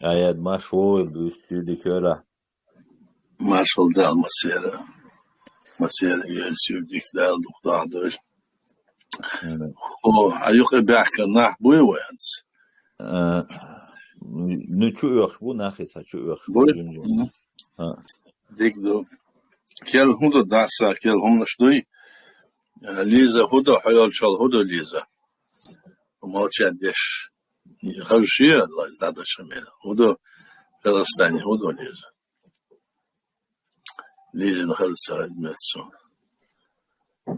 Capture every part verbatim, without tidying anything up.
Ӏаят, марша вогӀийла, буьйса суьйре дика йойла. Маршалла Дала массеран. Массеран а йойла суьйре дика, Дала дукха дахадойла. Хьо, хьа юкъе баьхкина нах буй вай хӀанз? А, ну, чу оьхуш бу, нахи цхьа чу оьхуш бу. Буй? Жим-жим. Мгм. А. Дика ду. Кхел хӀун ду, даса, кхел хӀуманаш дуй? А, Лиза хӀун ду, хьо йолчул хӀун ду, Лиза? Молча деш. Хаза ши, Аллах, дадача мера. ХӀун ду, Казахстане хӀун ду, Лиза? Лизина хаза ца хаза мет сона.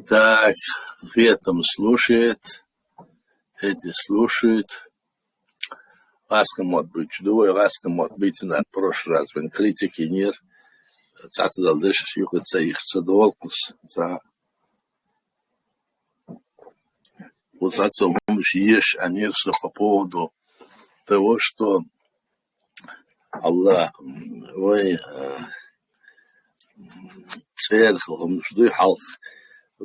Так, хетам слушает, эти слушают. ГӀаскхи мотт буьйцуш ду вай, гӀаскхи мотт буьйцина, прошлый раз вайн критика йинера. Цхьацца дала деш юкъе ца йихча ца долу кхус. Ца. Вот цхьацца хӀуманаш еш аьннера со по поводу того, что Аллах, м, вай, э, цӀера хӀуманаш дуй хьалха, э,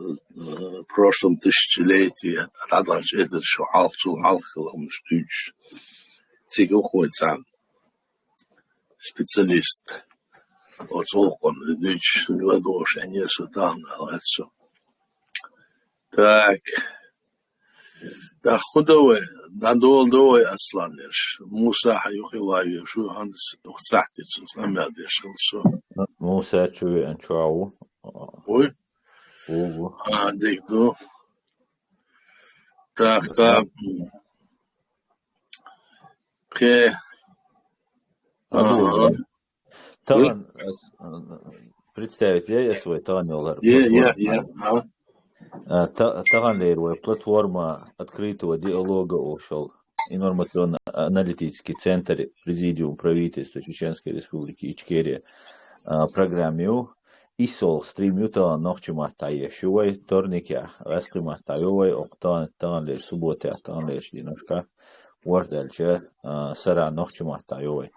прошлом тысячелетии, дӀадахача эзар шо хьалха, цул хьалха хӀуманаш дуьйцуш. Цига ву-кх вай цхьа специалист. Оцу гӀуллакхана дуьйцуш ладогӀуш аьннера со тахана, аьлла со. Так. ТӀаккха хӀун до вай? ДӀадоладо вай, Аслан, ерш. Муса хьан юххе ван везаш ву, хӀанз укх цхьаьна цунца къамел деш хилла со. Муса чу веана чохь ву. Вуй? Ву, ву. А, дика ду. Так, так. Кхе. Ага. Тахана ас, а, представить яй ас вай тахана йолу хӀара платформа? Я, я, я. А, та-, таханлера вай платформа открытого диалога олуш йолу информационно-аналитический центр Президиум правительства Чеченской Республики Ичкерия, а, программа ю. ИссолгӀа стрим ю тахана нохчи маттахь еш ю вай, вторникехь гӀаскхи маттахь йо вай, окху тахана, таханлера субботехь, таханлерчу дийнашкахь. ВорхӀ даьлча, а, сарахь нохчи маттахь йо вай.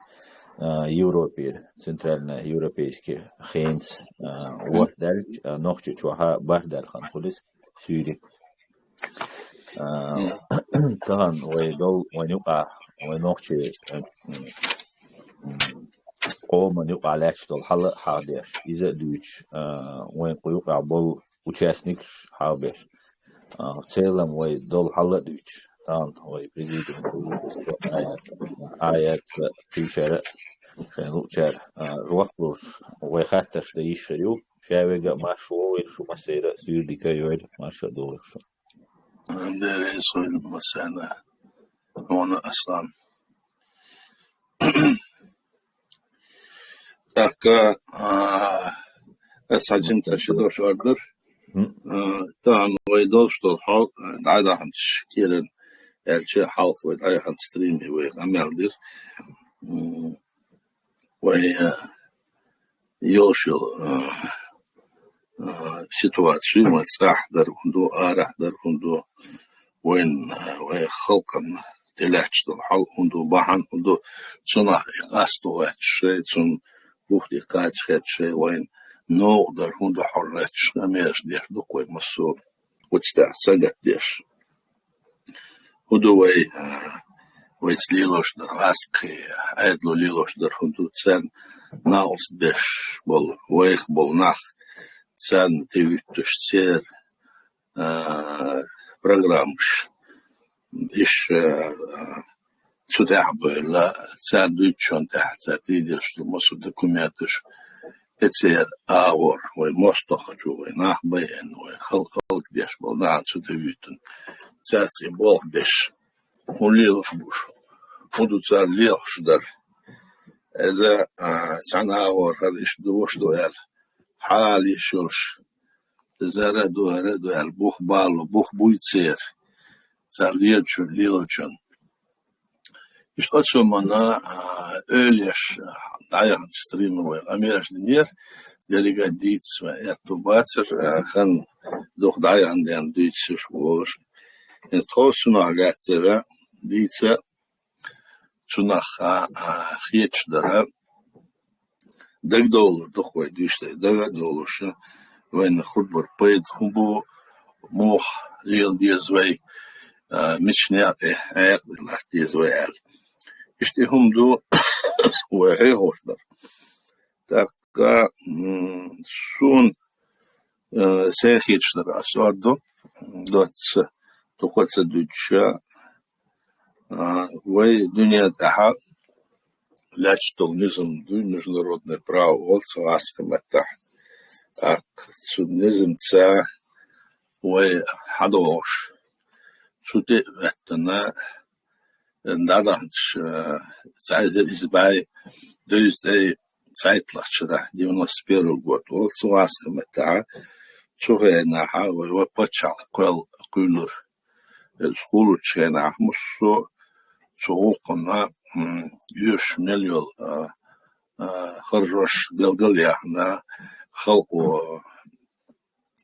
А, Европера, центральноевропейский хенца, а, ворхӀ даьлча, а, нохчи чохь а бархӀ даьлла хан хуьлу иза суьйре. А, тахана вай дол, вайн юкъахь, вай нохчи, а, м, м, къоман юкъахь лаьтташ долу хьал а хьахдеш, иза а дуьйцуш, а, вайн кху юкъахь болу участникаш хьахбеш. А, в целом вай долу хьал а дуьйцуш, тахана вай президиум, Ӏаят, Ӏаятца, кхечара а, шайн луучара, а, жоп луш, вай хаттарш дан йиш хир ю. Ша вега а марша вогӀийла шу, массеран а суьйре дика а йойла, марша а догӀийла шу. Дерриг а суьйре массарна. Хьуна, Аслан. ТӀаккха, а, ас хьаьжжина ца ши дош ор дара. Мгм. А, тахана вай долуш долу хьал, а, дӀадаханчу кӀиран аьлча, хьалха вай дӀаяханчу стриме вай къамел дира. М, вай, а, йолуш йолу, а, а, ситуацию, вайн цӀахь дара хӀун ду, арахь дара хӀун ду, вайн, а, вай халкъана тӀелаьтташ долу хьал хӀун ду, бахьана хӀун ду, цунах и къасто гӀетташ шай, цунна бух тӀе кхача хетта шай, вайн новкъа дара хӀун ду хьо гӀетташ, къамелаш деш ду-кх вай массо а оцу тӀехь сагатдеш. ХӀун ду вай, а, вайца лелош дара гӀаскхи, Ӏедало лелош дара хӀун ду, царна накъост беш болу, вайх болу нах, царна тӀевуьттуш церан, а, программаш. Иш, а, цу тӀехь а бевлла, царна дуьйцучунна тӀехь, цара тӀедиллуш долу массо а документаш, и церан агӀор, вай мостагӀчо, вай нах байина, вай хал-, хӀаллакдеш болу нахана цу тӀе вуьйтина. Цаьрца и болх беш, хӀун лелош бу шу, хӀун ду цара лелош дара. Иза, а, цхьана агӀор хӀара иштта ду, ваша ду аьлла, хьала йиш йолуш, иза хӀара а ду, хӀара а ду аьлла, бух бало, бух буй церан. Цара лелочун, лелочун. Иштта оцу хӀуманна, а, эвлеш, а, дӀаяханчу стримах вай къамелаш динера, деррига а дийца вайн аьтту бацара, а, хан дукха дӀаяхана ден дуьйцуш волуш. ХӀинца тховсунах лаьцнера дийца, цунах, а, а, хеташ дара. Дагадовлар ду-кх вай дуьйцуш дерг, дага а довлуш, вайна хургбар пайда хӀун бу, муха лела деза вай, а, мича некъа тӀе Ӏаьракъ латта деза вай аьлла. Иштта и хӀума ду, вай хьехош дар. ТӀаккха, м, сун, э, сай хеташ дар аз ордо, доцца, тукхо ца дуьтуша, а, вай дуьне тӀехьа лаьтташ дола низам дуй, международное право оал цу гӀаскхи маттахь. ТӀаккха цу низамца вай хьадогӀуш, цу тӀе а хӀоьттина, дӀадаханчу, э, цхьа эзар исс бӀе дезткъе цхьайтталагӀчу шарахь, девяносто первый год оал цу гӀаскхи маттахь, цу хенахь вай, вай пачхьалкх кхел кхуьйлура. Иза кхуллучу хенахь массо а цу гӀуллакхна, м, оьшуш мел йолу, а, а, харжош билгал а яьхна, халкъо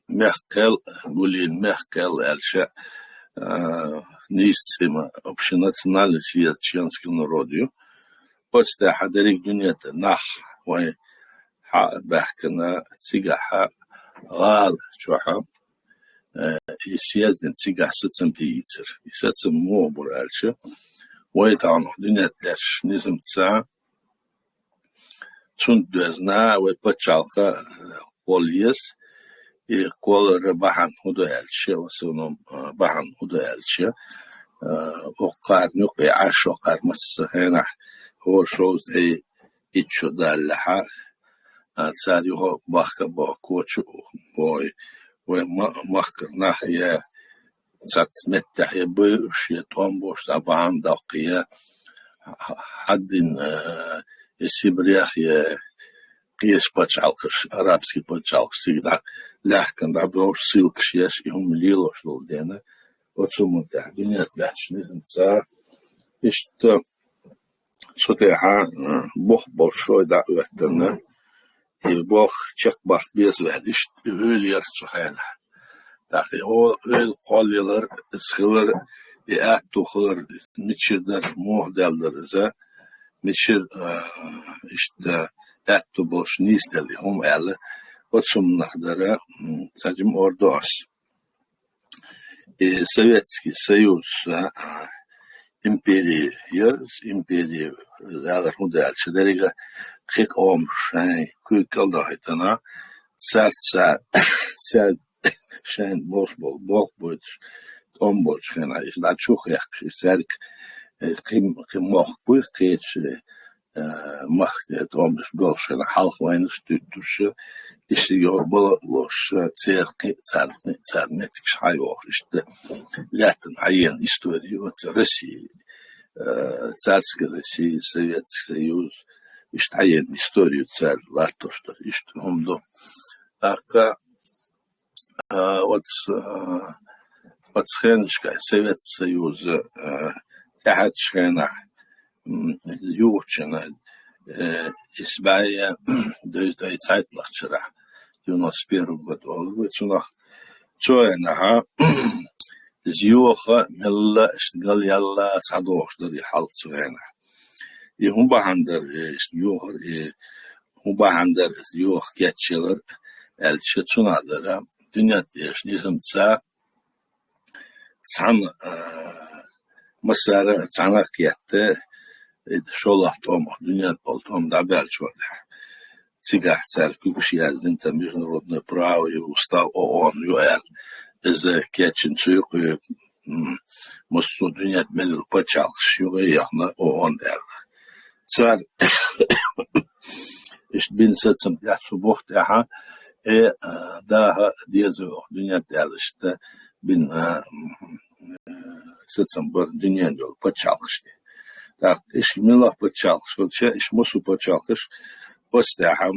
мехкан кхел, гулйина мехкан кхел аьлча, а, нийса цӀе ма, общенациональный съезд чеченского народа ю. Оцу тӀехь дерриг дуьне тӀе нах вай хьа а баьхкина, цигахь гӀала чохь, э, и съездана цигахь сацам тӀеийцира. И сацам муха бара аьлча, вай тахана дуьне тӀе лаьттачу низамца, цунна доьзна вай пачхьалкх, э, кхолла еза, и кхоллара бахьана хӀун ду аьлча, в основном, э, бахьана хӀун ду аьлча, э, оцу кхарна юкъе Ӏаш, оцу кхара массо а хенахь хӀора шовзткъе итт шо даллехь, а, цара юха бахка бохкочу бой, вай ма-, махкара нах я цхьацца меттехь я бевзаш, я тӀом болуш дӀа бахьана доккху, я хьаддина, э, я Сибрех, я кхечу пачхьалкхаш, арабский пачхьалкхаш цига дӀа лаьхкина дӀабевзаш, ссылкаш еш, и хӀума лелош долу дела, оцу хӀуманна тӀехь дуьне тӀе лаьттачу низамца иштта цу тӀехьа, а, болх болуш шой дӀа а хӀоьттина, и болх чекхбаккха беза ваьлла, иштта и ойла яра цу хенахь. ТӀаккха и о-, ойла кхоллаялар, иза хилар, и аьтту хилар, мичара дара, муха даьлла дара иза, мичара, а, иштта аьтту болуш нийса даьлла и хӀума аьлла, оцу хӀуманах дара, м, цхьа жима ордо ас. И Советский Союз, а, импери яра, импери алар хӀун ду аьлча, деррига кхин къомаш шайн куьйга кӀалдахийтина, цаьрца, цаьрца шайн болуш болу болх бойтуш, тӀом болчу хенахь, иштта дӀа чу хехкаш, и цаьрга, э, кхин, кхин мохк буй, кхечу, э, махка тӀе тӀом болуш хенахь, хьалха вайнаш туьттуш, иштта йо-, бала а лош, церан кхин а, царна кхин а, царна меттигаш хьайохуш, иштта лаьттана хьаена история оцу России, э, царская Россия, Советский Союз, иштта хьаена история цара латтош дара, иштта хӀума ду. ТӀаккха а, оцу, а, оцу хенашкахь, Советский Союз, а, тӀаьхьарчу хенахь, м, юхучунна, э, исс бӀе дезткъе цхьайтталагӀчу шарахь, девяносто первый год олу вай цунах, цу хенахь, иза йоха мелла, иштта галъяьлла, схьадогӀуш дара и хьал цу хенахь. И хӀун бахьана дара, э, иштта йохар, и хӀун бахьана дара иза йоха кечъялар аьлча, цунах дара, дуьненна тӀехь низамца цхьана, а, массара а цхьаьна кхетта, и шолгӀа тӀом, дуьненна болу тӀом дӀабаьллачул тӀаьхьа. Цигахь цара куьгаш яздина, там, международное право и устав ООН ю аьлла. Иза кечйина цу юкъе, м, массо а дуьненна мел йолу пачхьалкхаш юкъе яхна ООН аьлла. Цара иштта бина сацам тӀехь цу бух тӀехьа, э, а, даха деза оха дуьненна аьлла иштта бина, а, м, э, сацам бара дуьненна йолу пачхьалкхашна. ТӀаккха иштта муьлха пачхьалкхаш волча, иштта массо а пачхьалкхаш оцу тӀехьа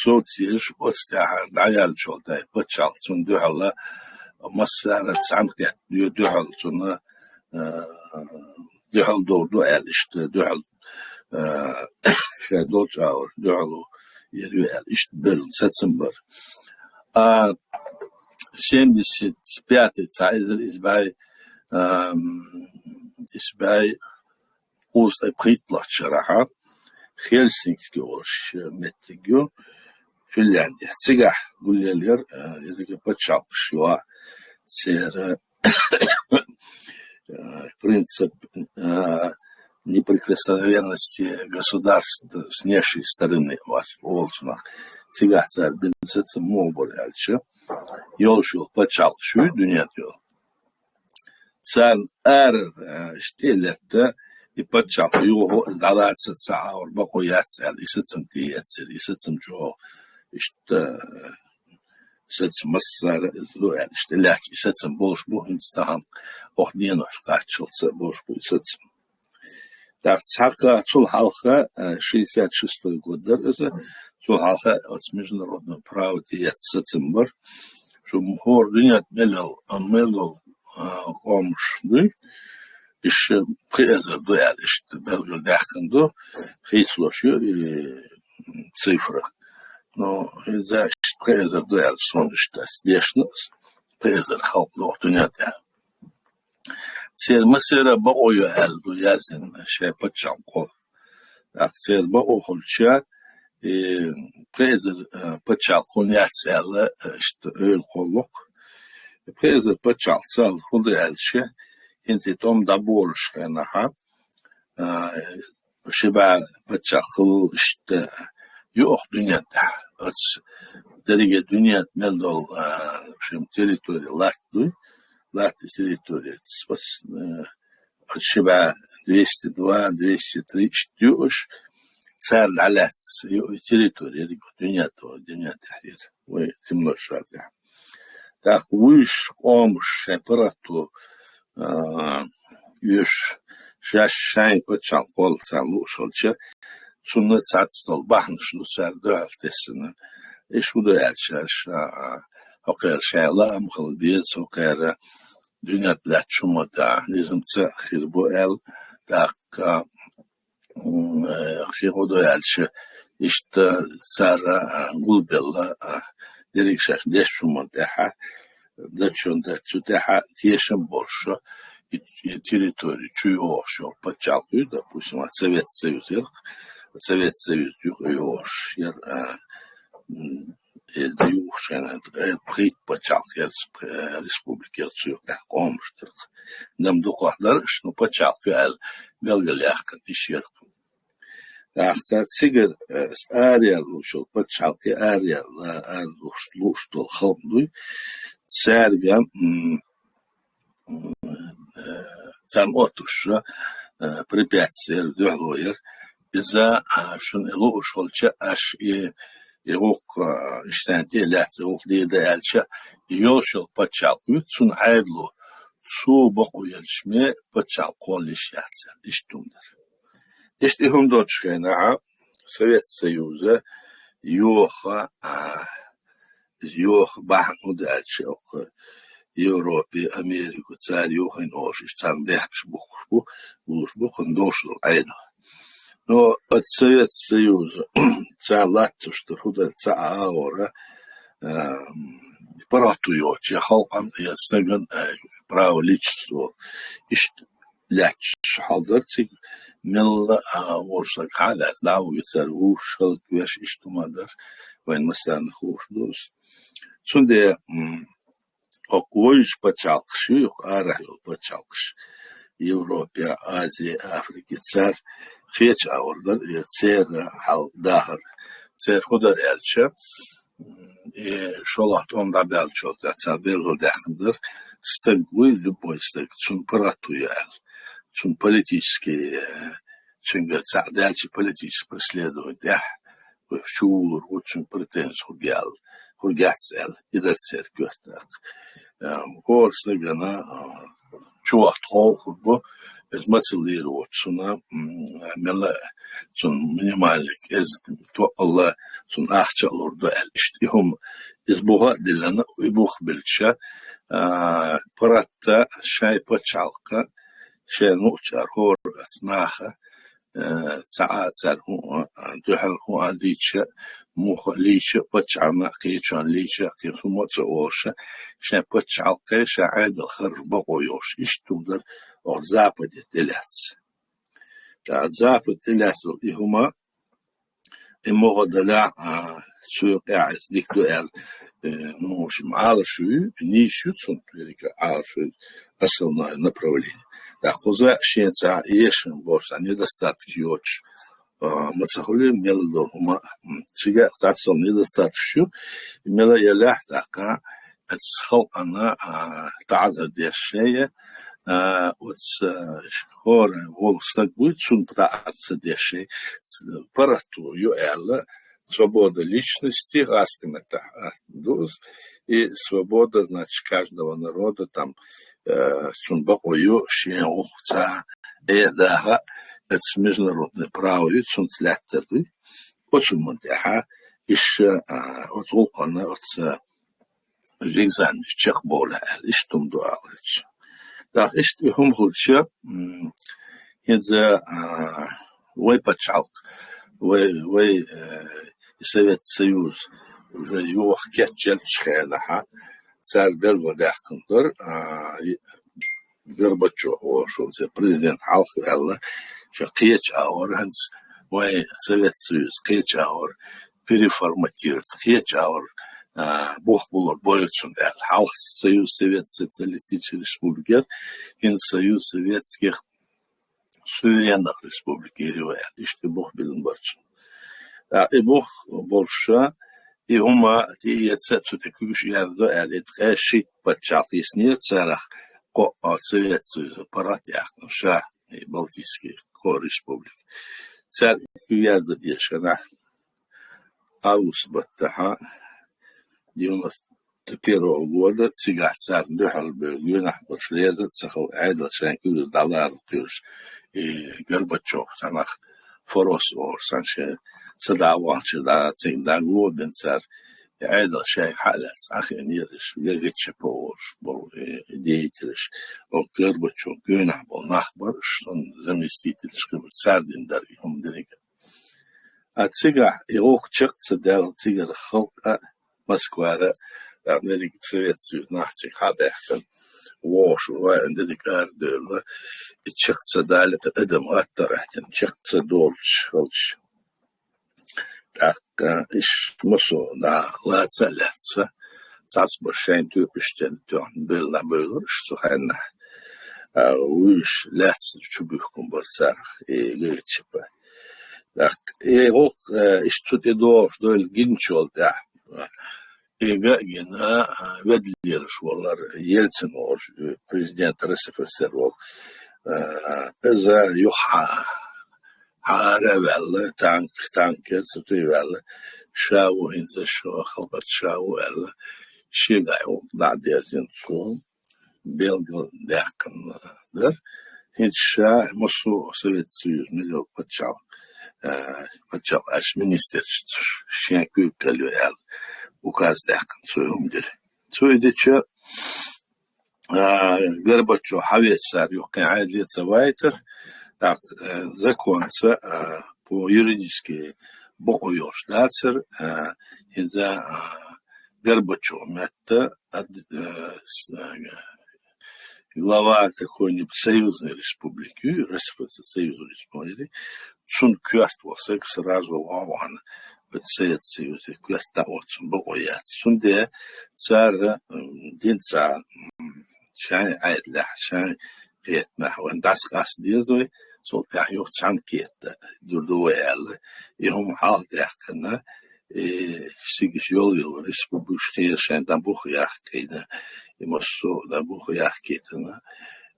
совцийраш, оцу тӀехьа дӀаяьллачул тӀаьхьа пачхьалкх цунна дуьхьал массара а цхьаьна кхетта, дуьхьал цунна, э, дуьхьал довр ду аьлла иштта, дуьхьал, э, шайн долчу агӀор дуьхьал яр ю аьлла иштта белла сацам бара. А, семьдесят пятый, цхьа эзар исс бӀе, ам, исс бӀе кхузткъе пхийтталагӀчу шарахь, Хельсинки олуш меттиг ю, Финляндехь. Цигахь гулъеллера, а, ерриге пачхьалкхаш ю, церан, а, принцип, а, неприкосновенности государств с внешней стороны, олу цунах. Цигахь цара бина сацам муха бара аьлча, йолуш йолу пачхьалкх шуьйра дуьнен тӀе йолу. Царна арара, а, иштта летта, и пачхьалкх юха а дӀалаца ца Ӏаур бакъо яц аьлла, и сацам тӀеэцира, и сацам чӀогӀа иштта, а, сацам массара а иза ду аьлла, иштта лаьтташ и сацам болуш бу, хӀинца тахана охьа денош кхаччалца а болуш бу и сацам. ТӀаккха цхьаьхха цул хьалха, а, шестьдесят шестой год дара иза, цул хьалха оцу международного права тӀеэцна сацам бара, шу хӀора дуьнен тӀе мел йолу, мел йолу, а, къомаш дуй, иштта пхи эзар ду аьлла, иштта белгалдаьккхина ду, хийцалуш ю и цифра. Но хӀинца иштта пхи эзар ду аьлла, суна иштта ас дешна, пхи эзар халкъ ду дуьнен тӀе. Церан массеран бакъо ю аьлла ду яздина шайн пачхьалкх кхолла. ТӀаккха церан бакъо хуьлча, и пхи эзар, а, пачхьалкх хӀунда яц аьлла, а, иштта ойла кхоллакх. Пхи эзар пачхьалкх царна хӀунда аьлча, хӀинца и тӀом дӀаболуш хенахь, а, ши бӀе пачхьалкх хилла иштта ю оха дуьнен тӀехь. Оцу дерриге дуьнен тӀе мел долу, а, шим территори латта дуй, латта территори. Оцу, а, оцу ши бӀе двести два, двести три иштта ю уьш, цара дӀалаьцна ю и территори ерриг дуьнен тӀе, дуьнен тӀехь яра, вай земной шар тӀехь. ТӀаккха вуьш къомаш шайн паргӀато, а, оьшуш, шаьш шайн пачхьалкх кхолла царна лууш хилча, цунна цхьацца долу бахьанаш ду цара дуьхьал тесна. Иштта хӀун ду аьлча, шаьш, а, хӀокхара шайн лаам хила беза, хӀокхара дуьнен тӀе лаьтташ хӀума тӀехь низамца хир бу аьлла, тӀаккха м, э, шен гӀо до аьлча, иштта цара, а, гулбелла, а, дерриг шаьш деш хӀуманна тӀехь, дачунна цу тӀехь тешам болуш, и, и территори чу йогӀуш йолу пачхьалкх ю, допустим, а Совет Союз яра, Совет Союз юкъа йогӀуш яра, а, м, и да юхучу хенахь, э, пхийтта пачхьалкх яра, э, республика яра цу юкъахь къомаш дара. Дам дукхах дара, ну, пачхьалкх ю аьлла, белгалъяьккхина йиш яра. ТӀаккха цигара, э, араялла луучул пачхьалкхе араялла, ара лууш, лууш долу халкъ дуй. Цаьрга, м, м, э, царна оттуш, э, препятствие яра, дуьхьало яра. Иза, а, шуна и лууш хилча, аш и, и гӀуллакх, а, иштта тӀе а лаьцна, и гӀуллакх дийр ду аьлча, и йолуш йолу пачхьалкх ю, цунна Ӏедало, цо бакъо елча ме пачхьалкх кхолла йиш яц аьлла, иштта хӀума дара. Иштта и хӀума долчу хенахь Совет Союза йоха, а, иза йоха бахьана хӀун ду аьлча, окху Европе, Америку, цара йохийна олуш, иштта царна бехкаш бухкуш бу, булуш бу, кхунна долуш долу Ӏедал. Но оцу Совет Союза цара латтош ду хӀун дара, цхьа а агӀора, а, паргӀато йоцуш, я халкъан, я стаган, а, право личества. Иштта лаьтташ хьал дара цига, мелла а волуш стаг хьан а лаьцна, дӀа а вуьйцура, вуьш, хӀаллаквеш, иштта хӀума дара, вайна массарна хууш ду иза. Цундела, м, окху вуьйш пачхьалкхаш ю, юха арахь йолу пачхьалкхаш, Европе, Азе, Африке, цара кхечу агӀор дара, и церан хьал дахар. Церан хӀун дара аьлча, и шолгӀа тӀом дӀабаьллачул тӀаьхьа цара белгалдаьккхина дара, стаг вуй, любой стаг, цунна паргӀато ю аьлла, цунна политический, э, цуьнгара цхьаъ даьлча политический преследование тӀехь, вуй, чувулур ву, цуьнга претензи хургъял, хургъяц аьлла, и дара церан коьрта. Э, хӀора стагана, э, чохь тховхур бу, иза мацаллийр воцу цунна, м, мелла а цунна минимальный кӀезиг тоъалла, цунна ахча а лур ду аьлла. Иштта и хӀума, иза буха а диллина, и бух билча, а, паргӀатта шайн пачхьалкха, шайн нуучара хӀора оцу наха, э, цхьа а цара хӀун а, дуьхьал хӀун а дийча, муха а лийча, паччахьна а, кхечарна лийча, кхин хӀума а ца олуша, шайн пачхьалкхе, шайн Ӏедал харжа бакъо йолуш, иштта хӀума дара оха Западе тӀелаьцна. ТӀаккха Западе тӀелаьцна долу и хӀума, и могӀа далахь а, цу юкъехь иза дика ду аьлла, э, ну, в общем, Ӏалашо ю, нийса ю цунна, верика Ӏалашо ю, основное направление. ТӀаккха кхуза шен цхьа эшам бош, цхьа недостаток йоцуш, а, ма ца хуьлий, мел долу хӀума, м, цига цхьацца недостаток ю, мела елахь тӀаккха, оцу халкъана, а, таӀзар деш шайга, а, оцу, а, хӀора волу стаг вуй, цунна таӀзар ца деш шайга, ц-, паргӀато ю аьлла, свобода личности, гӀаскаметтахь ду иза, и свобода, значит, каждого народа, там, э, цунна бакъо ю, шен гӀуллакх ца Ӏе даха, оцу международный право ю, цунца лаьттар дуй. Оцу хӀуманна тӀехь иша, а, оцу гӀуллакхана, оцу вигзаннаш чекхбовла аьлла, иштта хӀума ду аьлла. ТӀаккха иштта и хӀума хилча, м, хӀинца, а, вай пачхьалкх, вай, вай, э, и Совет Союз уже юха кечъелчу хенахь, цара белгалдаьккхина дара, а, и Горбачев волуш волу церан президент хьалха ваьлла, ша кхечу агӀор, хӀинца вай Совет Союз кхечу агӀор, переформатировать, кхечу агӀор, а, бух булар бойла цунна аьлла. Хьалха Союз Совет Социалистических Республик яра, хӀинца Союз Советских Суверенных Республик йира вай аьлла. Иштта бух биллина бара цунна. А, и бух болуш ша, и хӀума тӀеэца а цу тӀе куьйгаш яздо аьлла, и ткъе шийтта пачхьалкх йиснера царах кхо, а, Совет Союза паргӀат яьккхина ша, и Балтийский кхо республика. Цара куьг яздан дезаш хенахь, август баттахьа, девяносто первого года, цигахь царна дуьхьал бевлла гонахь болуш реза а ца хилла, Ӏедал шайн куьйгара дӀаларна кхуьйсуш, и Горбачев цхьанах форос олуш санна шен са дӀа а вахча, дӀа, цига дӀагӀо а бина цара, и Ӏедал шайга хьа а лаьцна, Ӏахиънера уьш, ГГЧП олуш болу, и, и деятелаш, оцу Горбачевн гонахь болу нах бара уьш, цуьнан заместителаш хилла, цара дина дара и хӀума дерриг а. А цигахь и гӀуллакх чекх ца даьлла, цигара халкъ а, Москвара, а, дерриг Совет Союз нах цига хьа а баьхкина, вогӀуш ву вайн дерриг арадевлла, и чекх ца далийта адам гӀатта гӀаьттина, чекх ца долуш хилча. ТӀаккха иш массо а дӀа лаца а лаьцна, цхьацбарш шайн тоьпаш тӀе тоьхна бевлла дӀабевллера уьш цу хенахь. А, вуьйш лаьцна чубуьхкина бара царах и ГГЧП. ТӀаккха и гӀуллакх, э, иштта цу тӀе догӀуш дойла гиначул тӀаьхьа, э, и га а гина, э, ведлераш валар, Ельцин волуш, э, президент РСФСР волу, э, иза юха хьа-, хьаара а ваьлла, танк, танкера цу тӀе а ваьлла, ша ву хӀинца шо халкъаца ша ву аьлла, шегахь гӀуллакх дӀа а дерзина цо. Белгалдаьккхина дара. ХӀинца ша массо а Совет Союз мел йолу пачхьалкх, э, пачхьалкх аьлча министрчу шен куьйга кӀел ю аьлла, указ даьккхина цо хӀума дира. Цо и дича, а, Горбачев хьавеача цара юххе Ӏедале ца вайтара, тӀаккха, э, законца, а, по юридически бакъо йолуш дацара, а, хӀинца, а, Горбачев метта ад-, э, с-, э, глава какой-нибудь союзной республики, РСФСР союзной республики, цунна коьрта волу стаг сразу ван вахана, оцу Совет Союзе коьрта дӀаоццун бакъо яц. Цундела цара, м, динца, м, шайн Ӏедалехь, шайн кхетамехь вайн дӀасакъаста деза вай, цул тӀаьхьа юха цхьаьна кхетта дур ду вай аьлла, и хӀума хьалха даьккхина, и сигаш йолу йолу республикаш кхера шайн дӀабух яхкийна, и массо а дӀабух яхкийтина,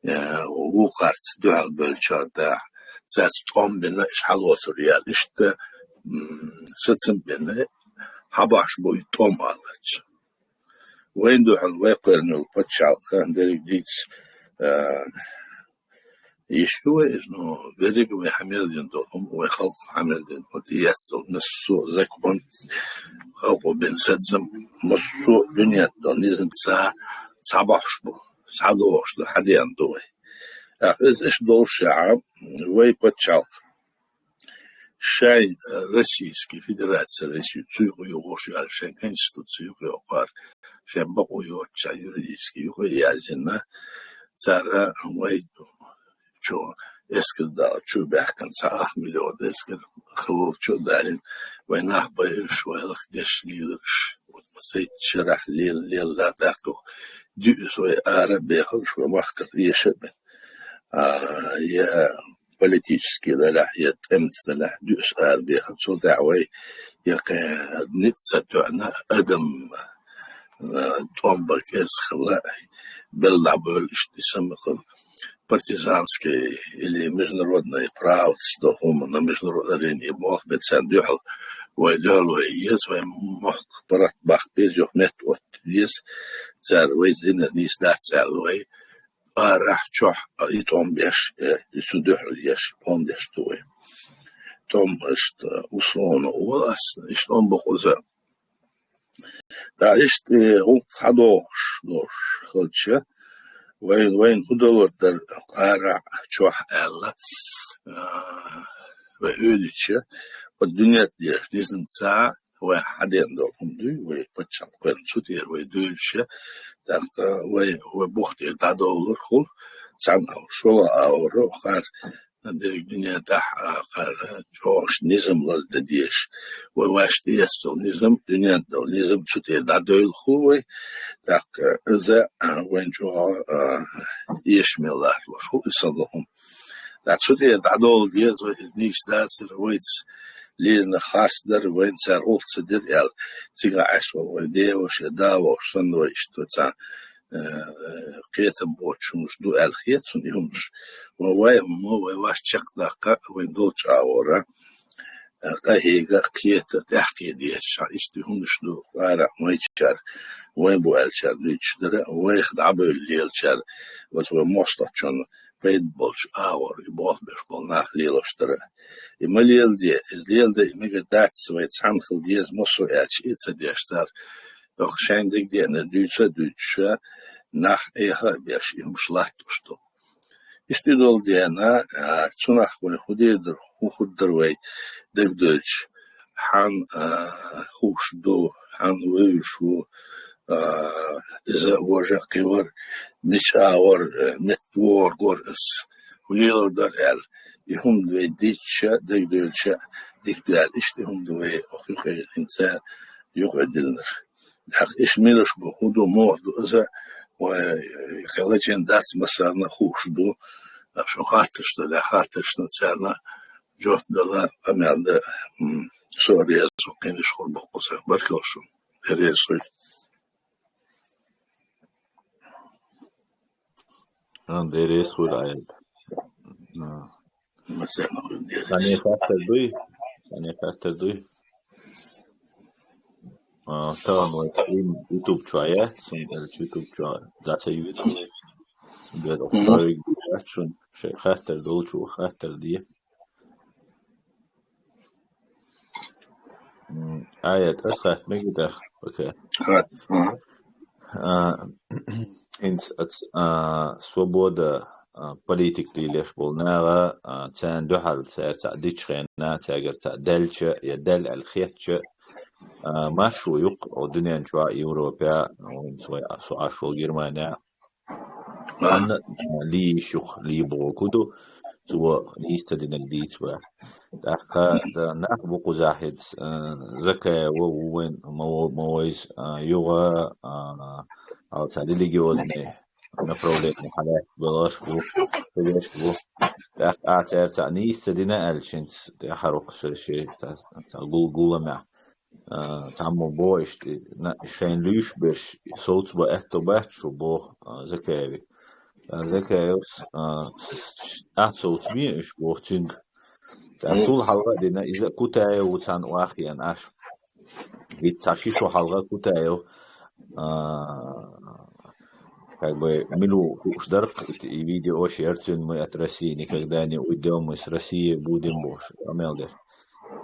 э, вукхарца дуьхьал бевллачара тӀехь, цаьрца тӀом бина, иш хьалоцур яьлла, иштта, м, сацам бина, хьабахьаш бу и тӀом аллача. Вайн дуьхьал вай кхоьллина йолу пачхьалкх дерриг дийца, а, йиш ю вай иза, но верриг вай хьамел дина долу хӀума, вай халкъ хьамел дина хӀума, тӀеэцна долу массо а закон, халкъо бина сацам, массо а дуьнен долу низам ца, цхьабахьаш бу, цхьадогӀуш ду, хьадеана ду вай. ТӀаккха иза иштта доллушехь, вай пачхьалкх шайн, э, Российский Федерация, Россия цу юкъа йогӀуш аьлла, шайн конституция юкъа йоккхуш, шайн бакъо йоцчу юридически юкъа а яздина, цара вай чу эскар дала чу баьхкина, цхьа ах миллион эскар хало чу а далийна, вай нах байъуш, вай лаха деш леларш, вот масайччарахь лела, лела даккха, дуьйса вай ара а бехалуш, вай махкара эша а бина. а, я политический далахь, я тӀемца далахь дуьйцу арабехар, цул тӀаьхьа вай я кхе ницкъ ца тоьъна адам, а, тӀом бан кӀезиг хилла, белла дӀабевлла иштта и самукъа партизанский или международный правоца до хӀума, на международной арене и болх бен царна дуьхьал, вай дуьхьал вай еза, вай мохк паргӀат баккха беза, юха метта отта веза, цара вай динар нийса дац аьлла, вай арахь чохь и тӀом беш, э, и цу дуьхьал еш, тӀом деш ду вай. ТӀом иштта, условно, вала ас, иштта тӀом бу кхуза. ТӀаккха иштта, э, гӀуллакх схьадохуш долуш хилча, вайн, вайн хӀун далур дара арахь чохь аьлла, а, вай уьйлича, оцу дуьнен тӀера дезаш низамца вай хьадеана долу хӀума дуй, вай паччахьалкхеран цу тӀера вай дуьйлуш, тӀаккха вай, вай бух тӀера дӀадовлар хуьлу, цхьана агӀор, шолгӀа агӀор, хӀара дерриг дуьнен тӀехь, а, хӀара чӀогӀа низам лаздан дезаш. Вай ваьш тӀеэцна долу низам, дуьнен долу низам цу тӀера дӀадевлла хуьлу вай, тӀаккха иза, а, вайн чӀогӀа, а, эшаме латталуш хуьлу, и сан лохам. ТӀаккха цу тӀера дӀадовла деза вай, иза нийса дацара, вайца лерина харц дара, вайна цара гӀуллакх ца дира аьлла, цигахь Ӏаш волу вайн деваша я да волуш санна вай иштта цхьа, э, кхетам боцуш хӀуманаш ду аьлла хета суна и хӀуманаш. Вай, вай хӀума, вай ваьш чекхдаккха, вайн долчу агӀора, э, къахьега, кхета, тӀаьхье дезаш, иштта и хӀуманаш ду, арахь майчара, вайн бу аьллачара дуьйцуш дара, вайх дӀабевлла лелачара, оцу вайн мостагӀчунна пайда болчу агӀор и болх беш болу нах лелош дара. И ма леладе, иза леладе, и мегар дац, вай цхьаьна хила деза массо а аьлча, и ца деш цара, йоккха шайн дагадеанарг дуьйцу а дуьйцуш, нах Ӏеха а беш, и хӀумаш латтош ду. Иштта и долу дена, а, цунах вай хӀун дийр дара, хӀун хир дара вай дагадоьжуш, хьан, а, хууш ду, хьан вевзаш ву, а, иза важа кхевар, мича агӀор, а, метта вогӀург вара ас, хӀун лелор дара аьлла. И хӀума вай дийцча, дагадоьлча, дика ду аьлла, иштта и хӀума ду вай, оха юкъе хӀинца юкъа диллинарш. ТӀаккха иштта милаш бу, хӀун ду, муха ду, иза вай, э, хелачийн дац массарна хууш ду, а, шун хаттарш дала, хаттаршна царна жоп дала, къамел дан, м, со реза ву, кхин иштта хур бу кхуза. Баркалла шуна. Реза вуй. А, деррис хуьлу айда. А. Масала хуьлу деррис. Цхьана хаттар дуй? Цхьана хаттар дуй? А, тахана вай стрим YouTube чохь яц, суна аьлча YouTube чохь дӀа ца юьйту. Дера Мгм. Охтариг яц шун, шайн хаттар долчу хаттар де. М, Аят, ас хатта мегий тӀаккха, окей. Хатта, ага. А, хӀинца ац-, а, свобода, а, политика лелош болу наха, а, царна дуьхьал цара цхьаъ дича хенахь, цаьргара цхьаъ даьлча, я даьлла аьлла хетча, а, маршо ю-кх, о, дуьнен чохь, Европехь, о, хӀинца вай, со Ӏаш волу Германехь, Ага. Цхьанна, а, лийш ю-кх, лийбохург хӀун ду, цо нийса ца динарг дийца бан. ТӀаккха, да, нах бу кхузахь хӀинца, а, Закаев ву вайн, ма во-, ма вайза, а, юха, а, хьал цхьа религиозный направление хьалаьцна белхаш бу, хиларш бу. ТӀаккха а цара цхьаъ нийса ца дина аьлча, хӀинца тӀаьхьара ву-кх ши-, ши-, цхьа, цхьа гул-, гуламехь. А, цхьаммо боху иштта, на, шайн луьйш берш совцабан аьтто бац шу, боху, а, Закаеве. А, Закаевс, а, а, совцабе уьш, боху цуьнга. ТӀаккха цул хьалха а дина, иза Кутаев ву цхьаьна вахъян Ӏаш. Итт цхьа ши шо хьалха Кутаев, а, как бы, мила ву хууш дара-кх, и, и видеош яра цуьнан, мы от России никогда не уйдём, мы с Россией будем, бохуш, къамел деш.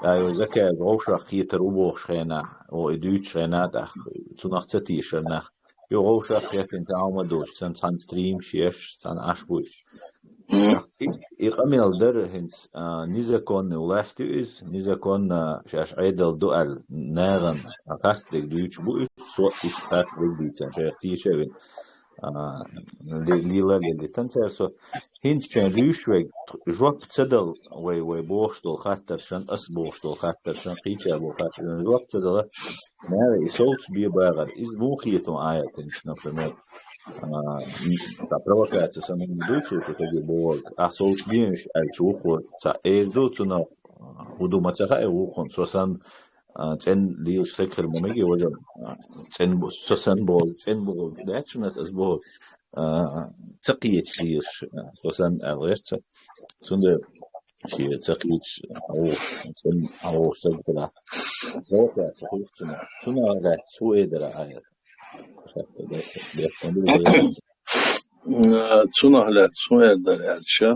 Ай, вай Закаев вовшах кхетар ву бохуш хенахь, о, и дуьйцуш хенахь тӀаккха, цунах ца тешара нах. Йо, вовшах кхетина тӀе Ӏамадолуш, цан цхьана стримаш еш, цхьана Ӏаш буьйш. Мгм. И, и къамел дара хӀинца, а, незаконный власть ю иза, незаконно шаьш Ӏедал ду аьлла, нахана а харцдерг дуьйцуш бу уьш, со а иштта харцдерг дийцина, шайх тийша а вина. А, ли-, лила лелитан цара со. ХӀинца шайн луьйш верг жоп ца дала, вай, вай бохуш долу хаттаршан, ас бохуш долу хаттаршан, кхечара боху хаттаршан жоп ца дала, нара и совцабе бахара. Иза муха хета хьуна, Аят, хӀинца, например, а, м, цхьа провокаци санна дуй цо, цу саги бохург. Ахь со уж дийна уж аьлча вухур цхьа эр ду, цунах, а, хӀун ду ма ца хаьа вукхун. Со санна, а, цӀен лелаш саг хир ма мега, важа, а, цӀен бу-, со санна бохург, цӀен бохург дац шуна ас, ас бохург, а, ца кхеташ лелаш, а, со санна аьлла гӀерта. Цундела шен ца кхеташ, а, ву-, цӀен, а, ву саг хила. Провокаци хуьлу цунах. Цунах гӀерташ хӀун эр дара хьайна? Цунах лаьцна хӀун эр дара аьлча,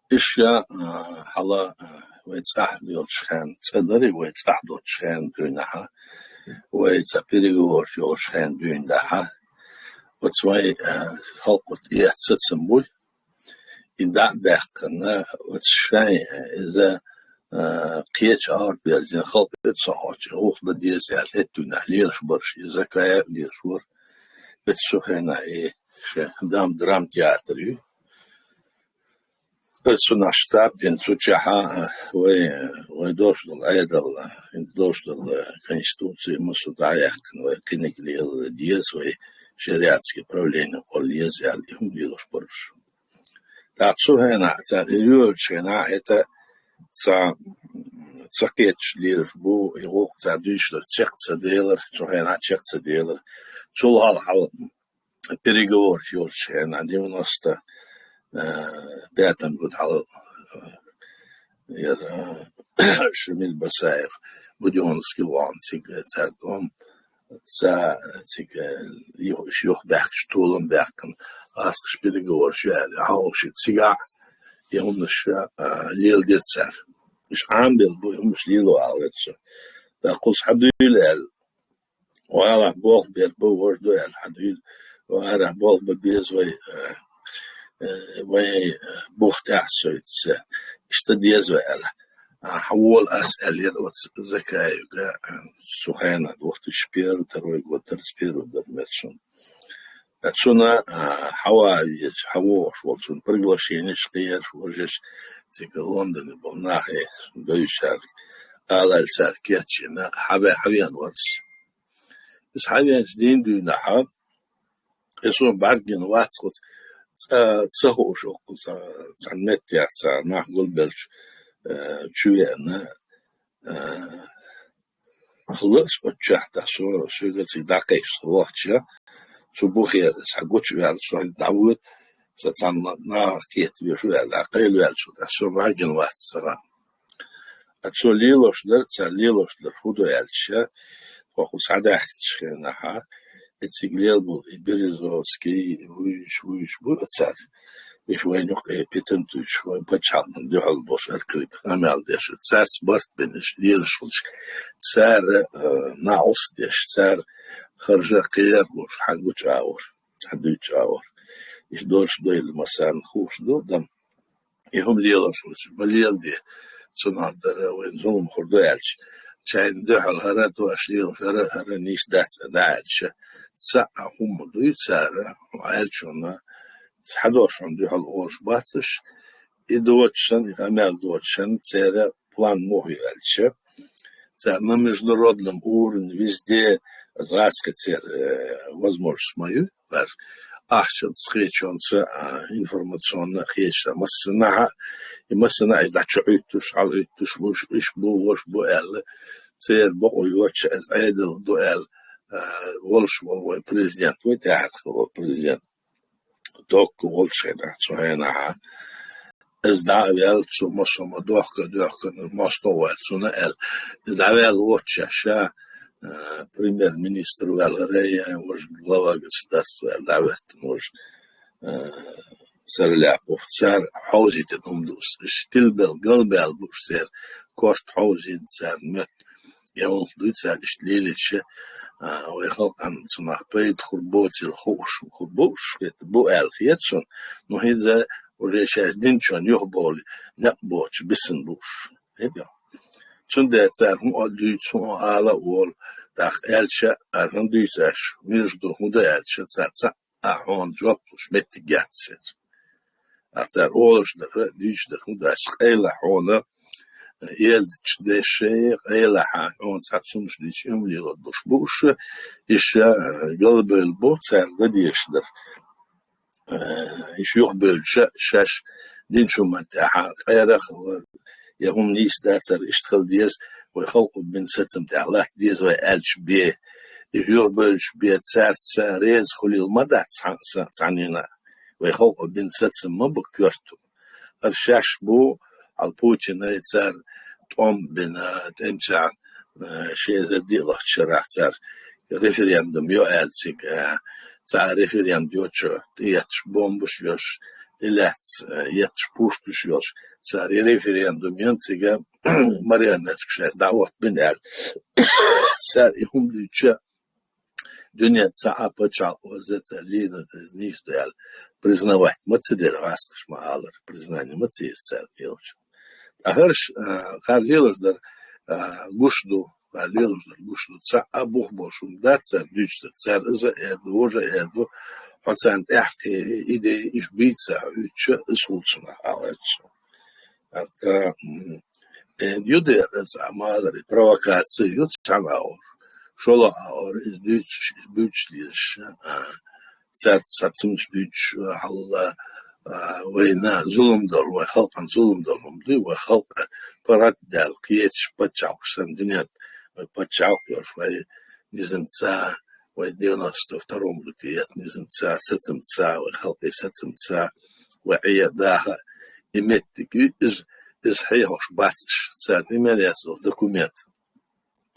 иштта, а, хьала, а, вай цӀахь йолчу хенна, цӀа дарий вай цӀахь долчу хенна дуьйна хьа, вай цхьа переговораш йолчу хенна дуьйна дахьа, оцу вай, а, халкъо тӀеэцна сацам буй, и дӀа а баьккхина, оцу шайн, иза, а, кхечу агӀор берзина халкъ оцу хьочу гӀуллакх дан деза аьлла, хӀетта дуьйна лелаш бараш, иза кхаъ лелаш вара. Оцу хенахь и шен дам-, драмтеатр ю. Оцу нах штаб дина цу чохь, а, вай, вай долуш долу Ӏедал, а, хӀинца долуш долу, а, конституци, массо а дӀаяьккхина, вай кхиниг лела деза, вай шариатский правление кхолла еза аьлла, и хӀума лелош бараш. ТӀаккха цу хенахь цара и йоьлучу хенахь, хӀета цхьа, ца кхеташ лелаш бу, и гӀуллакх цара дуьйцуш дара, чекх ца делара, цу хенахь чекх ца делара. Цул хьалха хьал переговораш йолчу хенахь, девяносто, э, пятом году хьал, э, яра, э, Шамиль Басаев, Будённовский вон цига цара дом, ца цига, э, юх-, юхабаьхкачу толам баьккхина, гӀаскхаша переговораш ю аьлла, хьовши цигахь, и хӀуманаш, э, леладира цара. Уьш Ӏамабелла бу, и хӀуманаш лело ала веза цо. ТӀаккха кхуза хьан дуьйла аьлла, валахь, болх бер бу, важа ду аьлла, хьан дуьйла, валахь, болх бан беза вай, э, э, вай, э, бух тӀехь соьца, иштта деза вай аьлла. А, хьан вола ас аьллера оцу Закаевга, э, цу хенахь, две тысячи первый, второй год, тридцать первый год метташун. Э, цуна, а, хьан ван веза, хьан вогӀуш волу цунна приглашенеш, кхераш, важеш, цига Лондоне болу нахе, бевзачаьрга, алал цара кечйина, хьан ве-, хьан вен вара ас. Иза хьан венчу дийна дуьйнахьа, и суна бӀаьргина вац кхуза, ца, ца хууш ву кхуза, цхьана меттехь цхьа нах гулбелча, э, чу веана, э, хала ас оцу чохь тӀе со, соьга цига дӀакхайкхаш вахча, цу бухера аса гучуваьлла, со хӀинца дӀавоьду, сан цхьана нахах кхетта веш ву аьлла, дӀакхайла ваьллачул тӀаьхьа со бӀаьргина вац цара. А цо лелош дара, цара лелош дара, хӀун ду аьлча, тхо кхуза схьадаьхкича хенахьа, и цига лелаболу и Березовский, и вуьйш, вуьйш бу цара. Уьш вайна юкъе питана туьйсуш, вайн пачхьалкхана дуьхьал болуш открыто къамел деш. Цаьрца барт бина уьш лелаш хуьлуш. Цара, э, накъост деш, цара харжа кхералуш, хьан гучу агӀор, хьан дуьйцу агӀор. Уьш долуш дойла массарна хууш ду, дам. И хӀума лелаш хуьлуш, ма леладе, цунах дара вайн зулам хир ду аьлча. Чайна дуьхьал хӀара а тоаш лелаш, хӀара, хӀара нийса дац а дан аьлча. Цхьа а хӀума дуй цара, хьо аьллачунна, схьадош хьуна дуьхьал олуш бац уьш, и доцуш санна, и къамел доцуш санна, церан план муха ю аьлча. Цара на международном уровне везде, аса гӀаскхи церан, э, возможность ма ю, баьржа ахчанца, кхечунца, а, информационно хеташ массанахьа, и массанахьа и дӀачу Ӏуьттуш, хьал Ӏуьттуш, вуш, иш бу, вуш бу аьлла, церан бакъо йоцуш, аса Ӏедал ду аьлла, а, волуш волу вайн президент ву, тӀаьхьархо волу президент. Доккха волчу хенахь, цу хенахьа. Иза дӀа а ваьлла, цу массо а ма дохка а доьхкина, мостагӀа ваьлла, цунна а аьлла. Иза дӀаваьлла воццушехь ша, а, премьер-министр ваьлла, район, важа глава государства ваьлла, дӀахӀоьттина важа, а, Сарляпов. Цара хьовзийтина хӀума ду. Уьш тилбелла, галбаьлла бу уьш церан. Корта хьовзийна цара моьтту. Я гӀуллакх дуьйцу аьлла, иштта лелийча, а, вай халкъана цунах пайда хир боцийла хууш, хир бу уьш, хета бу аьлла хета суна, но хӀинца уже шаьш динчунна юхабовлий, некъ боцуш бисина бу уьш. ХӀета? Цундела цара хӀун а дуьйцу, хӀун а ала а волу, тӀаккха аьлча, ара хӀун дуьйцу аьлча, между хӀун ду аьлча, цара цхьаъ а хьуна жоп луш меттиг яц церан. Ткъа цара олуш дара, дуьйцуш дара, хӀун дац, къайла хьуна, Элдача дешшеи къайлаха хьона цхьа цунаш дича им лелар душ бу уж, иша галбевлла бу цаьрга дезаш дар. Иша юхабевлча шаьш динчу ма тӀехьа къайрах я хӀума нийса дацар, иштта хила деза, вай халкъо бина сацам тӀехь латта деза вай аьлча бе. Иша юхабевлча бе цаьрца реза хулийла ма дац цхьа-, цхьаннена. Вай халкъо бина сацам ма ба коьрту. ХӀара шаьш бу, хьал Путина и цар тӀом бина, тӀемца, э, ши эзар диълагӀча шарахь цар референдум йо аьлла цига, э, цхьа референдум йоча, тӀеетташ бомбаш йош, тӀелаьцна, э, етташ пушкаш йош, цар и референдум йен цига марионеткаш шайх дӀаотта бина аьлла. Цар и хӀума дуьйцуча, дуьнен цхьа а пачхьалкхо из цар лийнар из нийса ду аьлла, признавать ма ца дира гӀаскхаша ма аллара, признание ма ца йира цаьрга йолча. ТӀаккха хӀарш, а, хӀара лелаш дар, а, гуш ду, хӀара лелаш дар гуш ду. Цхьа а бух болуш хӀума дац цар дуьйцуш дар. Цар из а эр ду, вож а эр ду, хьо царна тӀехь кхе идея иш бийца хьуьйтча, из хул цунах, а, гӀерташ. ТӀаккха, м, э, ю дера цхьа ма аллара, провокаци ю цхьана агӀор. ШоллагӀа агӀор, из дуьйцуш, из буьйцуш лелаш, а, цаьрца цхьа цунаш дуьйцуш, а, хьалла, а, вайна зулам дала, вай халкъана зулам дала хӀума дуй, вай халкъ паргӀатдаьлла кхеча пачхьалкхаш санна дуьнен, вай пачхьалкх йолуш, вай низамца, вай девяносто втором году тӀеэцна низамца, сацамца, вай халкъе сацамца, вай Ӏе даха, и меттиг ю, иза, иза хьехош бац уьш, царна тӀе мел яц долу документ.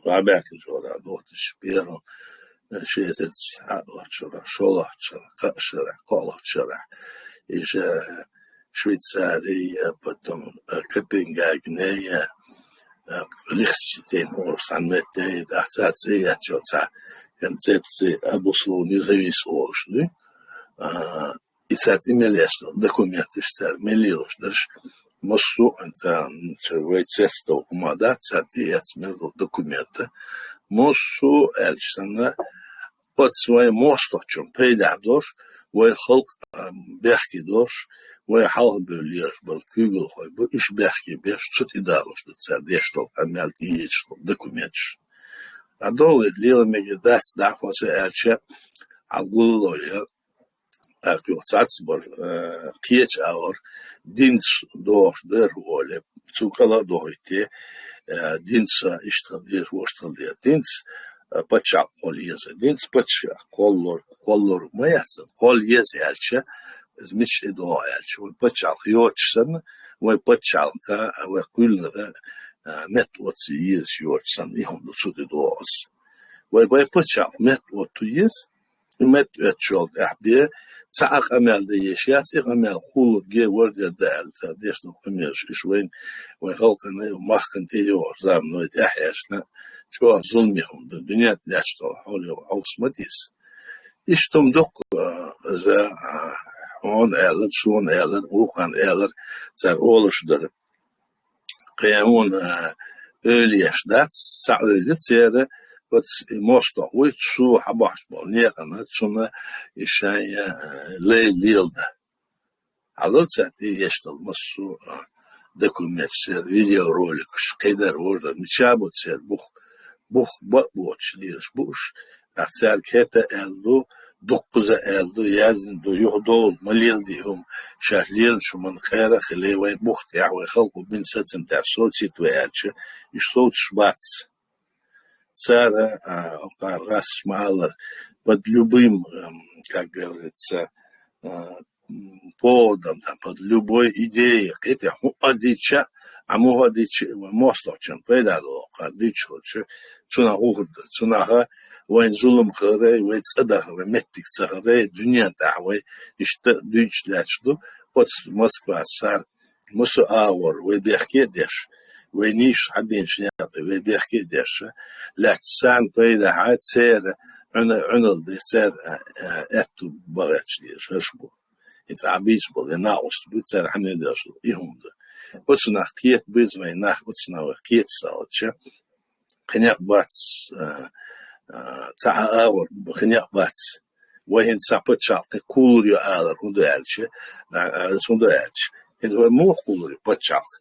ВӀабаьхкачу хӀора, две тысячи первом, ши эзар цхьаалгӀачу шарахь, шолгӀачу шарахь, кхаа шарахь, кхоалгӀачу шарахь. Иша Швейцария, потом, э, Копенгагене, э, Лихтенштейн олуш цхьана метте, ахь цара цӀе еттачул цхьа концепция обусловленной независимости олуш ду. А, и цаьрца и мел еш долу документаш цара мел лелош дарш, массо а, ца-, ца-, вай цецдо хӀума дац, цара тӀеэцна мел долу документа. Массо а аьлча санна, оцу вай мостагӀчун пайдехь долуш, вай халкъ, а, бехке долуш, вай хьалха бевлла лелаш болу куьйгалхой бу, иша бехке беш, цу тӀе далош ду цара деш долу къамел, тӀеэцаш долу документаш. А долу лела мегар дац, дӀахо сан аьлча, хьал гулло я, тӀаккха юха цхьацца бар, э, кхеча агӀор, динца дохуш дара оле, цу кӀала а дохуьйту, э, динца иштта хила деза, вуьшта хила деза. Динца, э, пачхьалкх кхолла еза. Динца пачхьалкх кхоллалур, кхоллалур ма яц, кхолла еза аьлча, иза мича тӀе догӀу аьлча, вай пачхьалкх йоцуш санна, вай пачхьалкха, вай кхоьллинарг, э, меттаоцу езаш йоцуш санна, и хӀума ду цу тӀе догӀу ас. Вай, вай пачхьалкх меттаотту еза, и меттаоьттучул тӀаьхьа бен, цхьа а къамел дан езаш яц, и къамел кхуллург вардер да аьлла, цара деш долу къамелаш, иша вайна, вайн халкъана, махкана тӀейогӀуш заман вай тӀаьхьаьжна, чӀогӀа зуламе хӀума ду, дуьнен тӀе лаьтташ долу хьоле хьовса ма деза. Иштта хӀума дуккха, а, иза, а, хьуна аьлларг, суна аьлларг, вукхарна аьлларг, цара олуш дара. Кхин хӀуна, а, ойла еш дац, цхьа ойла ю церан, оцу и мостагӀа вуй, цо хьабахьаш болу некъана, цунна и шайн, а, лай леладан. Хьалал цара тӀеэцна долу массо а, а, документаш, церан видеороликаш, кхидара, вожара, мича бу церан бух, бух бан а боцуш лелаш бу уьш, тӀаккха цаьрга хӀетта а аьлла ду, дуккхаза а аьлла ду, яздина ду, юхадовла ма леладе хӀума, шаьш лелачу хӀуманна кхера а хилий, вайн бух тӀехь, вайн халкъо бина сацам тӀехь совцийта вай аьлча, уьш совцуш бац. Цара, а, кхара гӀазкхаша ма-аллара, под любым, эм, как говорится, а, м, поводом, там, под любой идеей, кхетий, хӀун а дича, а муха а дича, вайн мостагӀчун пайда долу кхара дуьйцуш хилча, цунах вухар ду. Цунах вайн зулам хиларий, вай цӀа дахар, вай меттиг ца хиларий, дуьнен тӀехь вай иштта дуьйцуш лаьтташ ду, оцу Москвас цара массо а агӀор вай бехке а деш, вай нийсачу хьадинчу некъа тӀе вай бехке а деш, лаьтташ царна пайдехьа, церан Ӏуьна-, Ӏуьналла деш, церан, а, а, аьтту бан гӀерташ дезаш хӀорш бу. И цхьа а бийца болу, я накъост бу, церан хьанна а деш долу, и хӀума ду. Оцунах кхета беза вайн нах, оцунах вай кхета ца хилча, кхин некъ бац, а, а, цхьа а агӀор кхин некъ бац. Вай хӀинца цхьа пачхьалкх кхин кхуллур ю алар хӀун ду аьлча, а, а, хӀун ду аьлча. ХӀинца вай муха кхуллур ю пачхьалкх?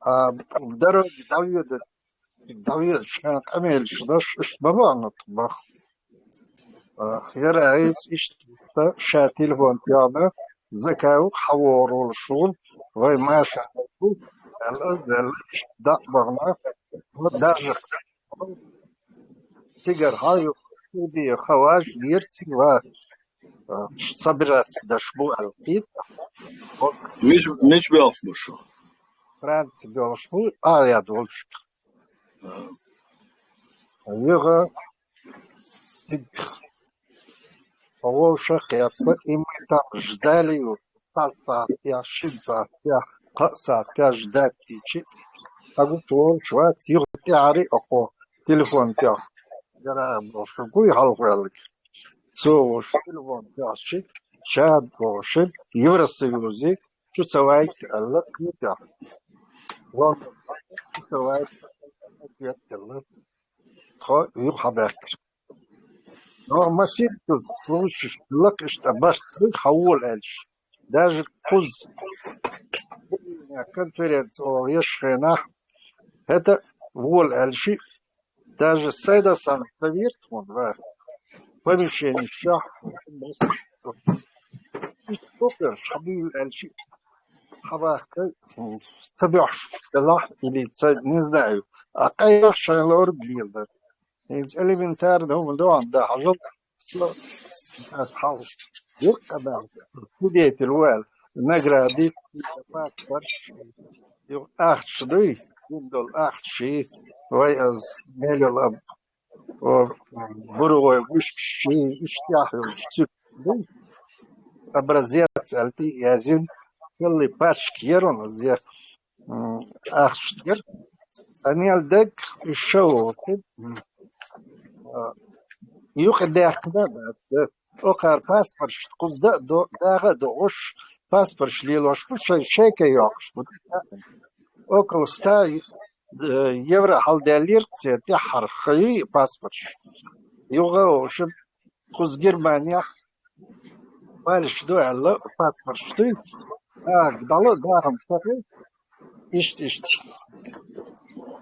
А, дороги дӀавоьдуш, дӀавоьдуш, хан къамелаш деш, иштта ма баьхна тхо баха. А, яра айс иштта ша телефон тоьхна, закай ву хьавогӀур волуш ву, вай машина ву, аьлла, аьлла, иштта дӀа а бахана, вот даже цигара хьан ю, студия хаваш, версия ва, а, собираться деш бу аьлла кхета. Вот. Мич, мич боьлхуш бу шу? Франция боьлхуш бу, а, яд волчу. А. Юха, вовша кхетта, и мы там ждали его, пять сахьтех, шин сахьтех, кхо сахьтех ждать дичи. Хьагучу волуш вац, юха тӀаьхьари око телефон тӀехь. Яра бохуш, гуй хьалхваьллиг. Цо вуш телефон тӀехь ши, шад вохуш, Евросоюзе, чу ца вайта аьлла, кхетахь. Лондон чу ца вайта аьлла, тхо юха хьабаьхкира. Но масийтта случаеш лакхаш тӀе барт хьавола аьлча. Даже кхуза конференция оха еш хенахь, хӀета вола аьлча, даже сайда сан ца вирт хьуна, ва помещение шах, иштта хӀокхуьнаш хьабуьйла аьлча, хьабахка ца боьхьуш делахь, или ца, не знаю, а къайнах шайн лорг леладар. ХӀинца элементарно хӀума ду хьуна, да, хьажал, со, ас хьал, юкъа баьхна, свидетель ву аьлла, награди, паспорт, ю ахча дуй, гундол ахча ши, вай аз мелел аб, о, буругой вуш ши, иштяхь йолчу цуьк дуй, образец аьлла тӀе язйина, хилли пачка яр ван аз я, м, ахча дер. Анел даг уьш ша воху, м, а, юкъа даьккхина а дац, да. Окхар паспорташ кхузда а до, дагӀа а догӀуш, паспорташ лелош бу, шай, шайка йоаккхаш бу. Около ста, э, евро хьалдаьллера церан тӀеххьара хьай паспорташ. Юха а вовши, кхуза Германехь палиш ду аьлла, паспорташ дуй. А, дала, дахам сахи. Иштта, иштта.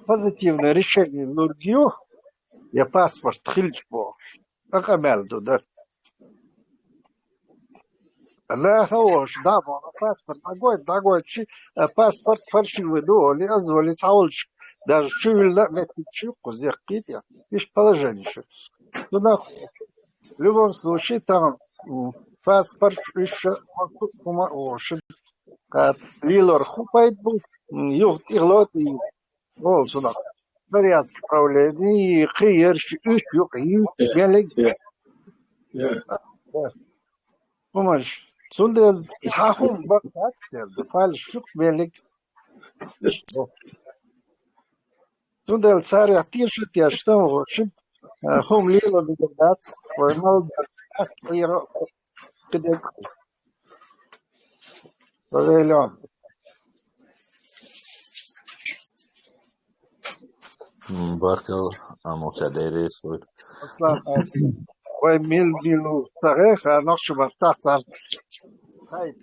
Позитивное решение лургю, я паспорт хилча бохуш. Акъа мел ду дар. Наха ваш, да, бо, паспорт, дагой, дагой, чи, э, паспорт фальшивый ду, оли, аз, оли, цаулч, даже чувилла, мети, чи, кузех, кит, я. Иш положение, шу. Ну, нах, в любом случае, там, м, паспорт, иш, кума, о, ши, кат, лилор, хупайт бу, м, юхт, иглот, и, о, сюда. Бурятский правление, и, кхы, ерш, уьш, юк, и, мелик. Хумаш, цундела цхьа хӀума бакъ дац, церда, палш шух меллиг. Цундела царех теша теш там, в общем, э, хӀума лела дигар дац, вай малдар, кхера, кхидек. Павильон. М, баркалла, а, Муса, Дела реза хуьлда. Аслан, аслан. Вай мил, милу, сагӀе, ха, нохча бартахь царна. Хай,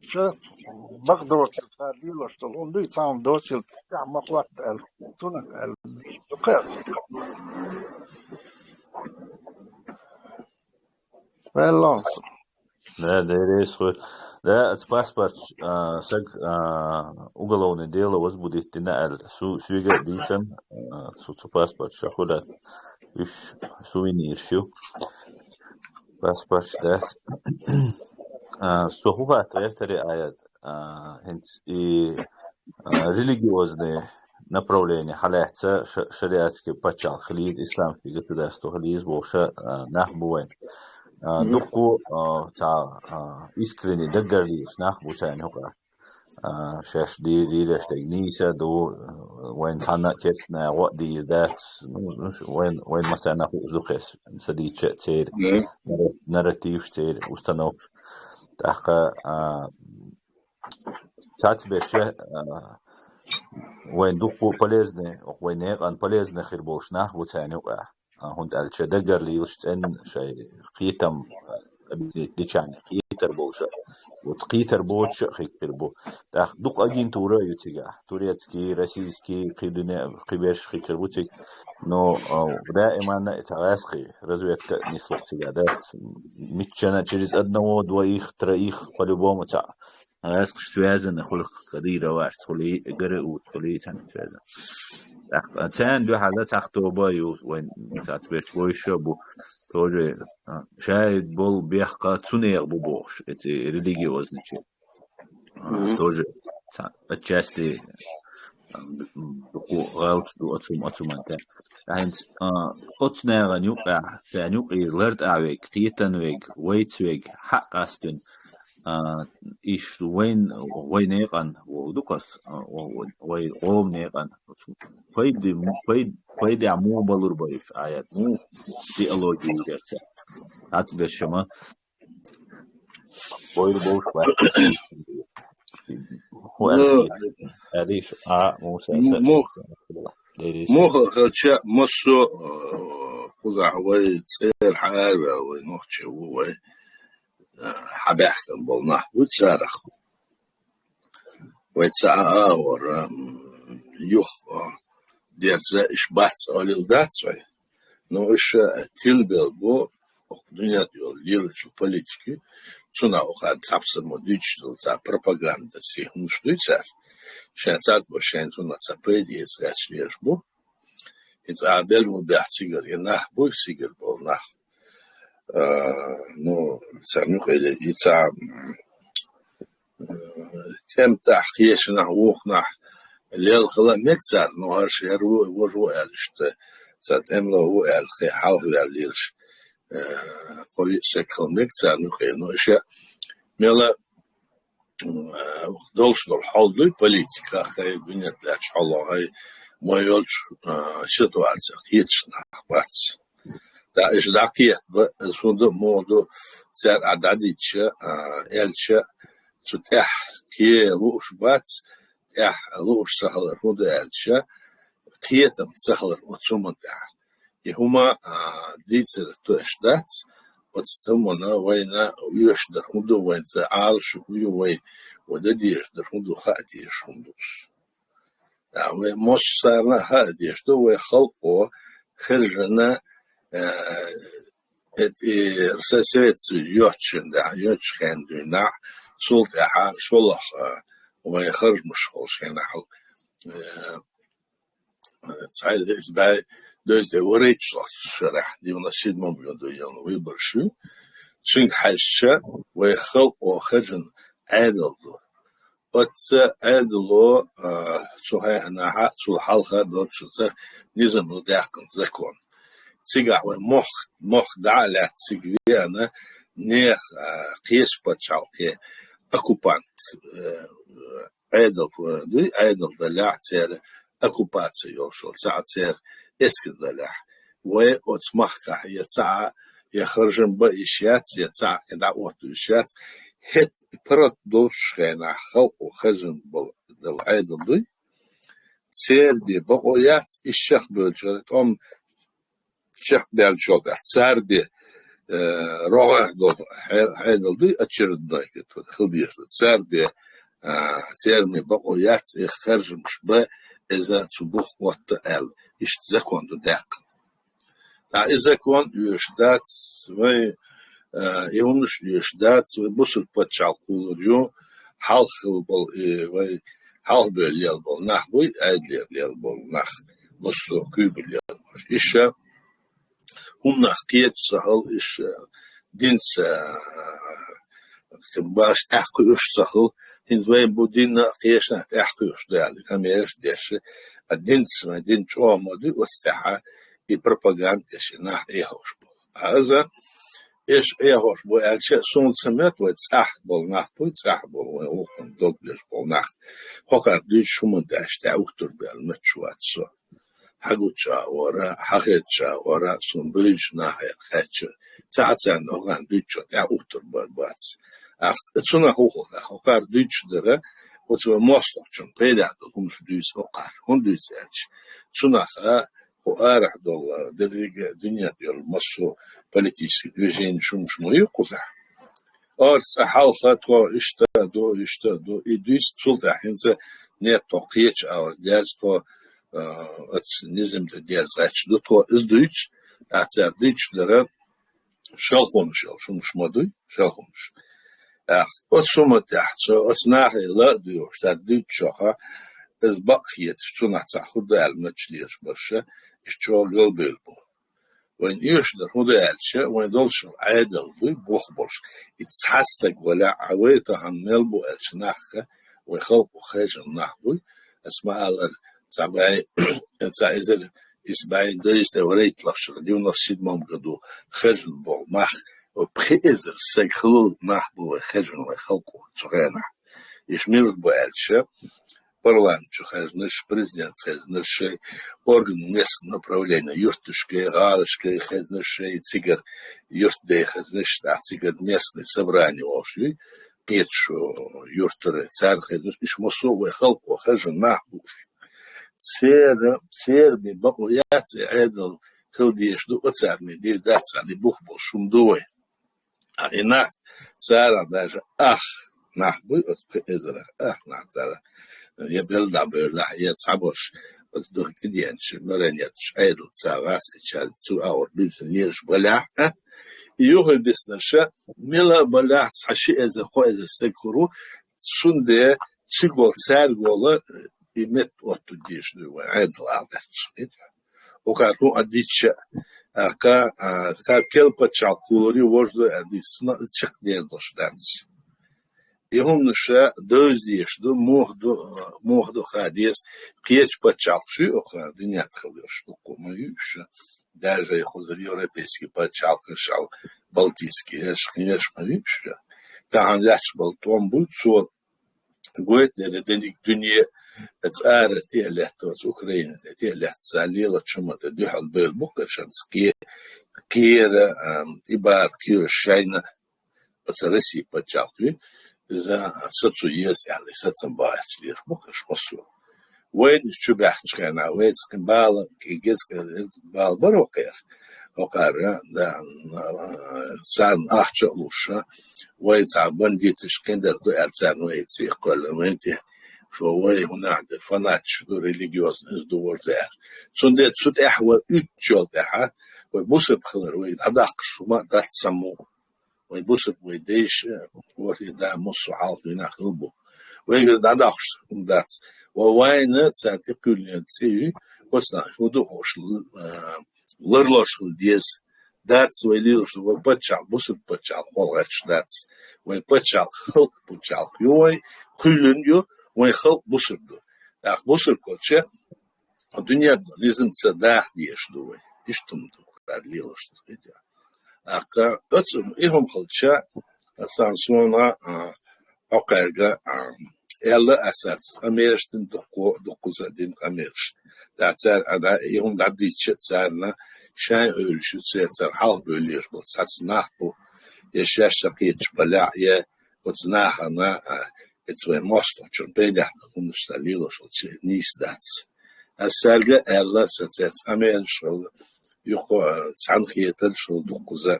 ша, бакъ доцил, ха, лилош долу, хӀун дуй, цхьа хӀума доцил, тӀехь ма хӀотта аьлла. Цунах аьлла. Дукха аса. Ваьлла со. Да, Дела реза хуьлда. Да, оцу паспорташ, а, саг, а, уголовное дело возбудить дина аьлла. Су-, соьга а дийцина, а, цу, цу паспорташа хуьлда. Уьш сувенирш ю. Паспорташ дац. А, со хӀун хатта гӀертаре аят? А, хӀинца и, а, религиозный направление хьалаьцна ша-, шариатский пачхьалкх хилийта, исламский государство хилийта бохуш, а, нах бу вайн. А, дуккха, а, цхьа, а, искренне даггара лелаш нах бу царна юкъахь. А, шаьш дийр, дийраш дерг нийса ду, а, вайн цхьанна а керстанаш гӀо а дийр дац. Ну, ну, ш-, вайн, вайн массарна а хууш ду кхес, ца дийцча а церан. Нара-, нарративш церан, установкаш. ТӀаккха, а, цхьацца берш, а, вайн дуккха полезный, вайн некъан полезный хир болуш нах бу царна юкъахь. А, хӀунда аьлча даггара лелаш цӀена шайн кхетам, а, объединить дечарна кхетар болуш. Вот кхетар боцуш а хир бу. ТӀаккха дукха агентура а ю цигахь. Турецкий, российский, кхидуьне, кхиберш хир бу цига. Но, а, даиманна а цхьа гӀаьскхи разведка а нислуш цигахь дац. Миччана через одного, двоих, троих, по-любому цхьа гӀаьскхаш связаны хуьлу Кадыровашца хуьлий, ГРУ-ца хуьлий, царна связаны. ТӀаккха царна дуьхьал цхьа тоба а ю, вайн цхьацца берш бу, тоже, а, шаьш болу бехк цу некъа бу бохуш, эцу религиозный чи. А, тоже цхьа отчасти, а, дукха гӀалаташ ду оцу, оцу мантан. ХӀинца, а, оцу нахана юкъахь, царна юкъера лартӀехь верг, кхетам верг, вайца верг, хьакъ къастийна, а, иш вайн, вайн некъан, ву-, ду-кх ас, а, ву-, ву-, вай къоман некъан, пайда, пайда, пайдехь муха балур бу уьш, аят, муха теологи йигар цара. Цхьацца берш ма, бойла болуш бац. ХӀун аьлла, аьллий шу, а, Муса, аса, муха, Дела реза хуьлда. Муха хилча, массо, а, кхузахь вай цӀера хьаараваьлла, вай нохчи ву вай. Хьабаьхкина болу нах бу царах. Вай ца а агӀора, м, юха, а, дерза иш бац олийла дац вай. Но иш, а, тилбелла бу, оха дуьнен тӀе йолу лелачу политики, цунах оха цхьабсамо дуьйцуш долу цхьа пропаганда сий хӀуманаш дуй цара. Шайн цхьацца бо шайн цунах цхьа пайда эца гӀерташ лелаш бу. Иза а белла баьхна цигара, и нах бу, цигара болу нах. А, ну, царна юкъе и цхьа, м, э, тӀематахь кхечанахь, вукхунахь лелла хила мега царна, ну, хӀара шера ву, важа ву аьлла иштта, цхьа тӀемало ву аьлла, кхин хьалхаваьлла лелаш, э, кхо-виъ саг хила мега царна юкъе, ну, иша мела, э, долуш долу хьал дуй политика, хай дуьнен тӀехь лаьттачу хьалха, хай ма йолчу, э, ситуацех кхеташ нах бац. Да, иштта дӀакхетаб, из хӀун ду, муха ду, цар а дӀадича, а, аьлча, цу тӀехь кхе лууш бац, тӀехь лууш ца хилар хӀун ду аьлча, кхетам ца хилар оцу хӀуман тӀехь. И хӀума, а, дийцар тоьаш дац, оцу хӀумана вайна оьшуш дар хӀун ду, вайн цӀа Ӏалашо хӀун ю, вай, вай дан дезаш дар хӀун ду, хаа дезаш хӀун ду. А, вай массарна а хаа дезаш ду, вай халкъо хержана, э, эт-, и, Россия Совет Союз йоцучу да, йоцучу хенахь дуьйна, цул тӀаьхьа шолгӀа, э, вай харжамаш хилчу хенахь, э, цхьа эзар исс бӀе дезткъе ворхӀитталгӀачу шарахь, девяносто седьмом году йолу выбораш ю. Цуьнга хьаьжча, вай халкъо хержана Ӏедал ду. Оцу Ӏедало, а, цу хенахь, цул хьалха долчуьнца низам ду даьккхина, закон. Цигахь вай мохк, мохк дӀа а лаьцна цига веана, нехан, а, кхечу пачхьалкхе оккупант, э, Ӏедал, э, дуй, Ӏедал далахь церан оккупаци йолуш, цхьа церан эскар далахь. Вай оцу махкахь я цхьа а, я харжам бан йиш яц, я цхьа а кхин дӀа а оттуьйтуш яц. ХӀетахь паргӀат долчу хенахь халкъо хержам бала дала Ӏедал дуй. Церан бен бакъо яц, иза чекхбевлча, тӀом чекхбаьллачул тӀаьхьа церан бен, э, рогӀехь долу Ӏе-, Ӏедал дуй, очередной, хила дезаш ду. Церан бен, а, церан бен бакъо яц, и харжамаш бан, иза цу бух отта аьлла. Иштта закон ду даьккхина. Ткъа и закон оьшуш дац, вай, а, и хӀуманаш оьшуш дац, вай бусулба пачхьалкх кхуллур ю, хьалха хилла болу, и вай хьалхабевлла лелла болу нах буй, Ӏедалера лелла болу нах, массо а куьйгалла лелла болуш. Иштта хӀуманах кхеташ ца хилла, иштта динца, а, баш тӀаьхьакхуьуш ца хилла, хӀинца вай бу динна а кхечанхьа тӀаьхьакхуьуш ду аьлла, камераш а деш, а динца, вай дин чӀогӀа ма дуй, оцу тӀаьхьа и пропаганда деш, и нах Ӏехош болу. Ткъа иза, эш Ӏехош бу аьлча, суна ца моьтту, вай цӀахь болу нах буй, цӀахь болу, вайн вукхунна дог леш болу нах. ХӀокхара дуьйцуш хӀуманна тӀехь тӀе уттур баьлла моьттуш вац со. Хьан гуча а ора, хьан хезача а ора, суна буьйцучу нахера хаьттича, цхьа а царна хӀокхарна дуьйцучо тӀе уттур бар бац. Ахьа цунах хӀун хуьлу, хӀокхара дуьйцуш дара, оцу вай мостагӀчунна пайда долу хӀуманаш дуьйцу хӀокхара. ХӀунда дуьйцу аьлча, цунах а, хӀу арахь долу дерриге а дуьнен тӀе йолу массо а политический движени шумаш ма ю кхузахь. Орца хьалха тхо иштта а ду, иштта а ду, и дуьйцу цул тӀаьхьа хӀинца нет тхо кхечу агӀор дерза тхо, а, оцу низам тӀе дерза гӀаьтташ ду тхо, иза дуьйцу, тӀаккха цара дуьйцуш дара, шалхонаш йолуш хӀуманаш ма дуй, шалхонаш. ТӀаккха оцу хӀуманна тӀехь цо оцу нахе ла а доьхуш, цара дуьйцучохь, иза бакъ хеташ, цунах цхьа хӀун ду аьлла моьттуш лелаш барш, иштта чӀогӀа галбевлла бу. Вайна оьшуш дар хӀун ду аьлча, вайн долчул Ӏедал дуй, бух болуш. И цхьа стаг валахь а, вай тахана мел бу аьлча нахка, вай халкъо хержина нах буй. Ас ма-аллара, цхьа бӀе, цхьа эзар исс бӀе дезткъе ворхӀитталгӀачу шарахь, девяносто седьмом году хержина болу нах, пхи эзар стаг хилла нах бу вай хержина вай халкъо цу хенахь. Иштта мила бу аьлча, парламент чу хезнарш, президент хезнарш шайн, органы местного самоуправления, юьрташкахь, гӀалашкахь хезнарш шайн, цигара юьртдай хезнарш, тӀаккха цигара местный собрание волуш юй, кхеташо юьртара, цара хезнарш, иштта массо а вай халкъо хержина нах бу уьш. Церан, церан бен бакъо яц и Ӏедал хила дезаш ду, оцарна дийр дац аьлла, и бух болуш хӀума ду вай. А и нах царах даже ах нах буй, оцу пхи эзарах ах нах царах. Я белла дӀабевллехь, я цхьаболуш оцу духьа кӀиденчу, моренеташ Ӏедал ца гӀаскхича, цу агӀор буьйсанна лелаш балехь а, и юххе биснарша, мила а балехь, цхьа ши эзар, кхо эзар стаг хур ву, цундела цигахула, цаьргахула и метта отту дезаш ду вай, Ӏедал ала гӀерташ. Укхара хӀун а дича, а, кха, а, кха кел пачхьалкх кхуллур ю, вожа ду а дийцина, чекхдер долуш дац. И хӀуманаш довза дезаш ду, муха ду, а, муха ду хаа деза, кхечу пачхьалкхаш ю, укхара дуьнен тӀехь хилла йолуш, дуккха ма ю уьш. Даже и кхузара европейский пачхьалкхаш а, балтийский, эрш, кхерш ма ю уьш. Тахана лаьтташ болу тӀом буй, цо гойту дерриг дуьне, оцу арара тӀе а лаьтта, оцу Украина тӀе а лаьтта, цара лелачу хӀуманна тӀе дуьхьал бевлла бу-кх шанца кхе, кхера, ам, и бара кхера шайна, оцу Россия паччахьалкхе, иза сацо еза аьлла, сацам бахьарча леш бу-кх уьш массо. Вайна чу баьхначу хенахь, вайца кхин бала, кхин геза, бала бара хӀокхара. ХӀокхара, да, царна ахча а луш, вай цхьа бандиташ кхин дара ду аьлла, царна вай цӀе кхоьллина вайн тӀе. Шо вай хӀунда аьлла, фанаташ ду, религиозный иза ду, ворда аьлла. Цундела цу тӀехь вай уьттачул тӀаьхьа, вай бусалба хилар, вай дӀадаккхаш хӀума дац саммо. Вай бусалба, вай дайша, ворхӀе да массо хьалха вина хилла бу. Вайгара дӀадоккхуш хӀума дац. Ва вайна цара тӀекхоьллина цӀе ю, оцунах хӀун ду хьуш, а, ларлуш хила деза. Дац вай лелаш ду, вай паччахьалкх, бусалба паччахьалкх кхолла гӀерташ дац. Вай паччахьалкх, халкъан паччахьалкх ю вай, кхоьллина ю, вай халкъ бусалба ду. ТӀаккха бусалба хилча, дуьненна низам ца даха дезаш ду вай. Иштта хӀума ду, кхара лелаш ду, хӀета. ТӀаккха оцу и хӀума хилча, сан суна, а, хӀокхаьрга, а, аьлла, ас царца къамелаш дина дуккха-, дуккхаза дина къамелаш. ТӀаккха цара, а, да, и хӀума дӀадийцча, царна шайн ойлаш ю, церан царна хьалхабевлла лелаш болу цхьацца нах бу, я шаьш ца кхеташ балахь, я оцу нахана, а, оцу вайн мостагӀчунна пайдехь долу хӀуманаш цара лелош волчу нийса дац. Ас цаьрга а аьлла, сан цаьрца къамелаш хилла, юха, а, цхьаьна хетарш хилла дуккхаза.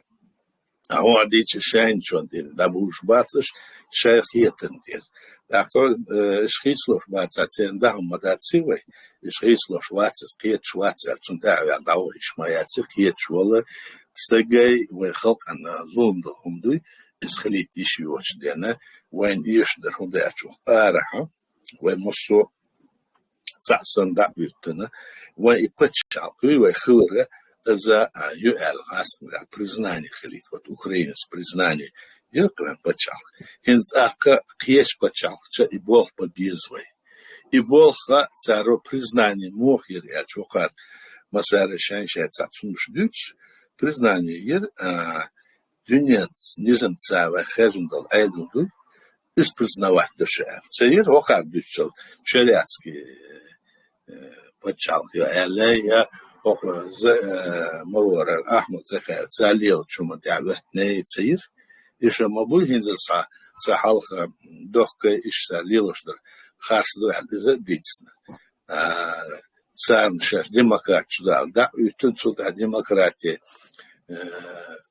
Ахьа дийцча шайна чунна тӀера дӀабуьйлуш бац уьш, шайн хетарна тӀера. ТӀаккха, э, уьш хийцалуш бац, церан даха ма дац вай. Уьш хийцалуш вац, кхеташ вац аьлла, цунна тӀаьхьа ваьлла дӀавахийташ ма яц, кхеташ волу стагана, вайн халкъана зулам долу хӀума дуй, иза хилийта йиш йоцуш дела, вайна эшаш дара хӀун ду аьлча, арахьа, вай массо а цхьаъ санна дӀа а оьттина, вайн и паччахьалкх ю, вай хилар, иза, а, ю аьлла, хастам бехь, признание хилийта, вот Украинас признание йира-кх вайн паччахьалкх. ХӀинца тӀаккха кхечу паччахьалкхаша и болх бан беза вай. И болх цара признание муха йира аьлча, хӀокхара массара шайн-шайн цхьацца хӀуманаш дуьйцу, признание йира, а, дуьненца низамца вай хержина долу Ӏедал дуй, иза признавать до шу аьлла. Ца йира хӀокхара дуьйцучул шариатский, э, паччахьалкх ю аьлла, я хӀокху за-, э, ма вара Ахьмад Захаев, цара лелачу хӀуманна тӀехь веттина ца йира. И ша ма буй хӀинца цхьа, цхьа хьалха дохкай, иштта цара лелош дара, харц ду аьлла, иза а дийцина. А, царна шаьш демократчу дала дӀа а оьттина, цул тӀаьхьа демократия, э,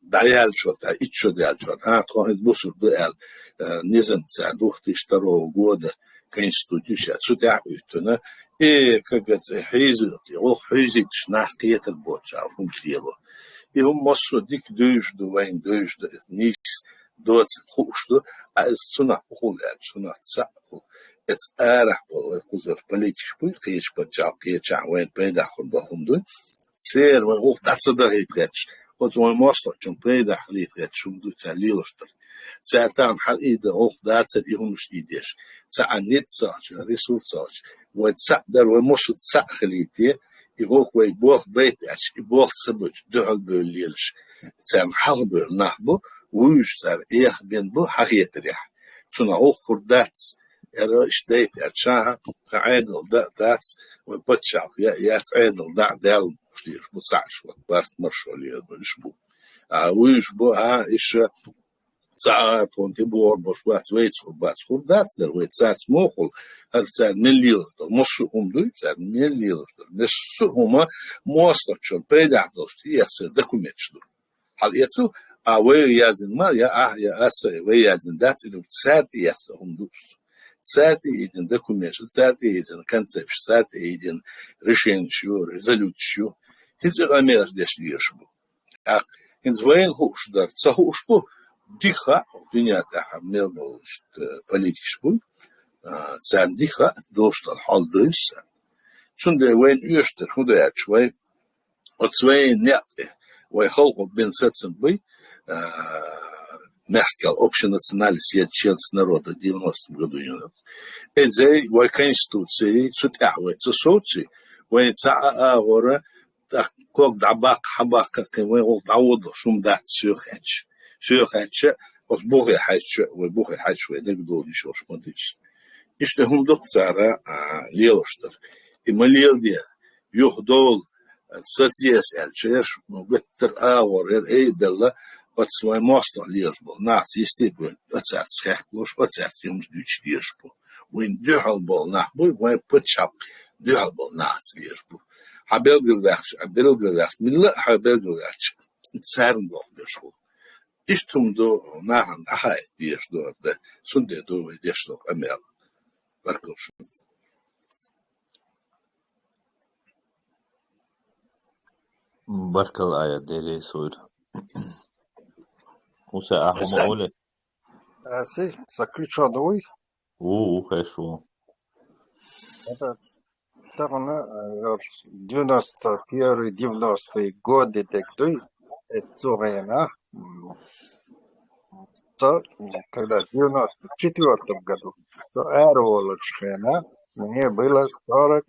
дӀаяьллачул тӀаьхьа, итт шо даьллачул тӀаьхьа, хӀан, тхо хӀинца бусург ду аьлла, э, низам цара двух тысячи второго года конституция, цу тӀаьхьа а оьттина, и, как говорится, хьийзийта, гӀуллакх хьийзийташ нах кхетар боцуш аьлла хӀума лело. И хӀума массо а дика девзаш ду, вайна девзаш ду, иза нийса доцург хууш ду, а иза цунах хӀун хуьлу аьлча, цунах цхьаъ хуьлу. Иза арахь болу вай кхузара политикаш буй, кхечу паччахьалкхашкахь вайна пайдехь хир долу хӀума дуй. Церан вайн гӀуллакх дӀа ца дахийта гӀерташ, оцу вайн мостагӀчун пайдехь хилийта гӀерташ хӀума дуй цара лелош дара. Цара тахана хьалаийда гӀуллакх дацара и хӀуманаш ийдеш. Цхьа а ницкъ ца хилча, ресурс ца хилча, вай цхьаъ дара, вай массо а цхьаъ хилийта, и гӀуллакх вай болх байта аьлча, и болх ца бойтуш, дуьхьал бевлла лелаш, царна хьалхабевлла нах бу, вуьйш цара эхь бина бу хьан хетарехь. Цунах гӀуллакх хир дац, яра иштта дайта аьлча, ша хьан Ӏедал дан а дац, вай паччахьалкх ян а яц, Ӏедал дӀа а даьлла, уьш лелаш бу цхьаъ, уьш вот барт маршо лелаш бу, уьш бу. А вуьйш бу, а, иша цхьа а тхуна тӀебогӀур болуш бац, вайца хир бац, хир дац дара, вай царца мохула, хӀара цара мел лелаш дара, массо а хӀума дуй, цара мел лелаш дара, массо а хӀума мостагӀчун пайдехь долуш тӀеэцна документаш ду. Хьал эцал, а вай яздина ма, я ахь, я аса, вай яздина дац, и ду цара тӀеэцна хӀума ду. Цара тӀеийдина документаш, цара тӀеийдина концепцеш, цара тӀеийдина решенеш ю, резолюцеш ю. ХӀинца къамелаш деш лелаш бу. ТӀаккха хӀинца вайна хууш дара, ца хууш бу, дика хаьа, дуьнен тӀехь мел болу иштта политикаш бу, а, царна дика хаьа, долуш долу хьал девза царна. Цундела вайна оьшуш дара хӀун ду аьлча, вай оцу вайн некъ тӀе, вай халкъо бина сацам буй, а, мягкий общенациональный съезд членов народа девяностом году йина. Иза вай конституций цу тӀехь вай ца совций, вайн цхьа а агӀора, тӀаккха ког дӀабаккха, хьабаккха, кхин вайн гӀуллакх дӀаводалуш хӀума дац соьга хаьттича. Соьга хаьттича, оцу бухе хьаьжча, вай бухе хьаьжча, вай дагадовла йиш йолуш ма дуьйцу. Иштта хӀума ду-кх цара, а, лелош дара. И ма леладе, юха довла, Сосиес аьлча, еш, ну, геттара агӀор яр, эй, делла, оцу вайн мостагӀа лелаш болу нах, йисте бен, оцаьрца хехкалуш, оцаьрца юмаш дуьйцуш дезаш бу. Вайн дуьхьал болу нах бу, вайн пачхьалкх дуьхьал болу нахаца лелаш бу. Хьан белгалваьккхича, хьан белгалваьккхича, милла а хьан белгалваьккхича, царна боху деш хула. Иштта хӀума ду, нахана дӀахаийта дезаш ду, цундела ду вай деш долу къамел. Баркалла шуна. Баркалла, Ӏаьдал, Дела реза хуьлда. Муса, ахьа хӀума олий? Аси, сан включен ду вуй? Ву, ву, хеш ву. Это, тахана, э, девяносто первый, девяностые годы, так, то есть, это цу хенахь, м, то, м, когда в девяносто четвёртом году, то аэроволочная, мне было сорок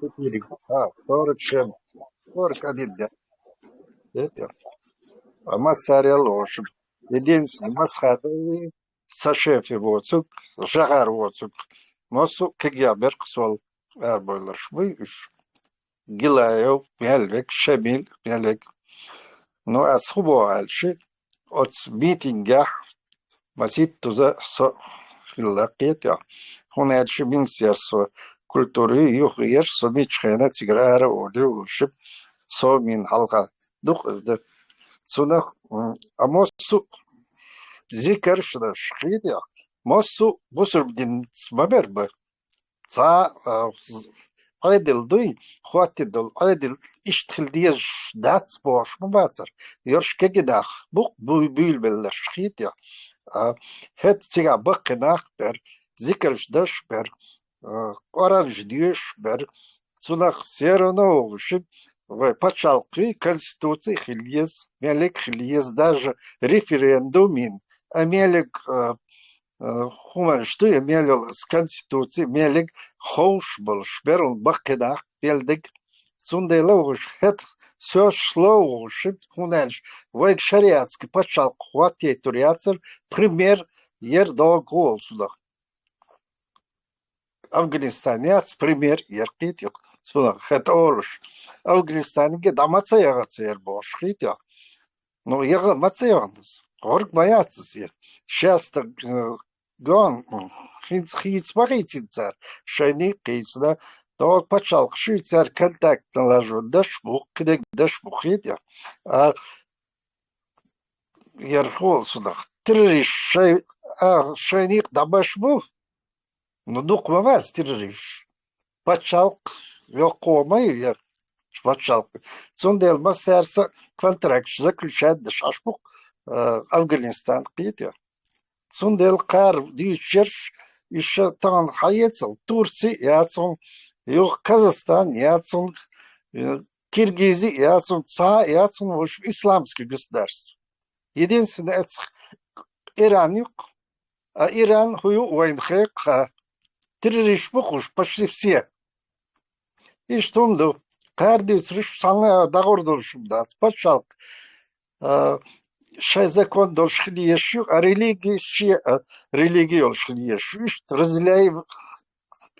четыре, а, сорок семь, сорок один лет. Это, а мы с Ариэлом, в общем, единственный, мы с Хатовым, со шефе воцург, жагӀар воцург, массо а кегий беркъа сол арабевлларш буй уьш. Гилаев, Мелвек, Шемил, Мелвек. Ну, ас хӀун боху аьлча, оцу митингехь масийтта туза со хилла кхетахь. ХӀунда аьлча Министерство культуры юхаерш, со мичхьенна цигара ара а волуш, со мин хьалха дукха дан. Цунах, м, а массо а зикарш даш кхетахь, массо а бусурба динца ма бер бан. Цхьа, а, Ӏедал дуй, хӀоттийна долу Ӏедал иштта хила дезаш дац бохуш ма бацара. Йоьрш кегий нах бу-, буй-, буьйлабелларш кхетахь. А, хӀета цигахь баккхий нах бер, зикарш даш бер, а, Къуръанаш доьшуш бер, цунах всё равно ву ши, вай пачхьалкх, конституций хила еза, меллиг хила еза, даже референдум йина, а меллиг, а, а, хӀуманаш ду, я мел йолу аса конституций, меллиг ховш болуш, берун баккхий нах, меллиг. Цундела ву ши, хӀета соьш ло ву ши, хӀунда аьлча вайга шариатский пачхьалкх хӀоттойтур яцара, пример яр догу гӀо волу цунах. Афганистан яц, пример яр кхетахь, цунах хӀета олуш. Афганистаниге дӀа ма ца яхац яр бохуш кхетахь. Ну, яха ма ца яхана иза. ГӀорг ма яц иза яр. Шаьш стаг, э, гон, м, хӀинца хийца ма хийцина цара. Шайн нийкъ хийцина. Догу пачхьалкх шуьйцара контакт налажо даш бу, кхидерг даш бу кхетахь. А, яр хӀун волу цунах? Террорист шай-, а, шайн нийкъ дӀабаш бу? Ну, дукха ма вац террористаш. Пачхьалкх йоккхо ма ю яр, пачхьалкх. Цундела массаьрца контракташ заключать даш Ӏаш бу, а, Афганистан кхетахь. Цундела кхара дуьйцуш ерш, уьш тахана хьаэцал, Турци яц хьуна, юха Казахстан яц хьуна, э, Киргизи яц хьуна, цхьа а яц хьуна, в общем, исламский государство. Единственное, эцхьа Иран ю-кх, а Иран хӀун ю вайна хьекха, террористаш бу-кх уьш почти все. Иштта хӀума ду, кхара дуьйцурш цхьанна а дӀагӀур долуш хӀума дац. Пачхьалкх, а, шайн закон долуш хила езаш ю, а религи шен, а, религи йолуш хила езаш ю. Иштта разделяй,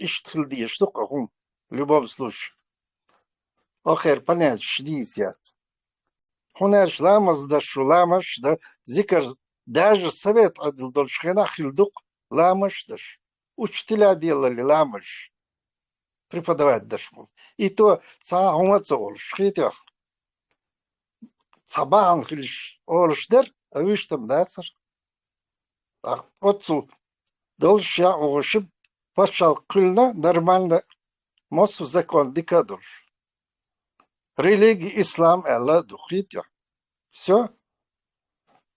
иштта хила дезаш ду-кх хӀума, в любом случае. Охер понятие дийца яц. ХӀунда аьлча ламаз даш шу ламаз дан, зикар, даже совет Ӏедал долчу хенахь хила ду-кх ламаз даш. Учителя делали ламаз. Преподавать даш бу. И то цхьа хӀума ца олуш, кхетахь. Цхьа бахьана хилча олуш дара, а вуьшта-м дацара. ТӀаккха оццул долуш яа ву ши пачхьалкх кхуьллина нормально, массо а закон дика а долуш. Религи ислам аьлла а ду, кхетахь. Всё.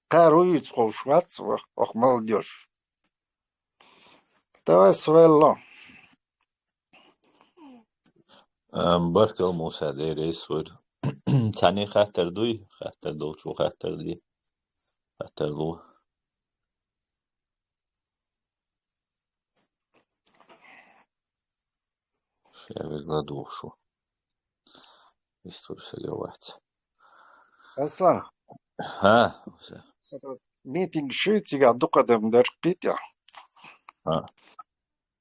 Кхаро юьйцу ховш вац ва, оху молодёжь. Давай сверло. Ам, баркалла, Муса, Дела реза хуьлда. Цхьанне хаттар дуй? Хаттар долчо хаттар де. Хаттар ло. Ша вегла духу. История вац. Аслан. ХӀа, Муса. Митинг шуьйцигахь дукха адам дара кхетахь. ХӀа.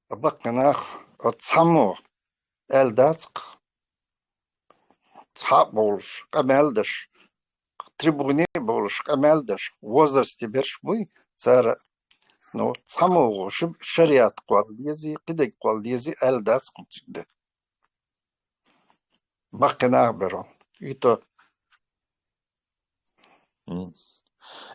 Баккхинах оцу цхьаммо аьлла дац-кх. цхьаъ болуш, къамел деш, трибуне болуш, къамел деш, возрасте берш буй, цара, ну, цхьамогӀуш шариат кхолла дезий, кхидерг кхолла дезий аьлла дац кхунциг де. Баккхинах беро. И то. М.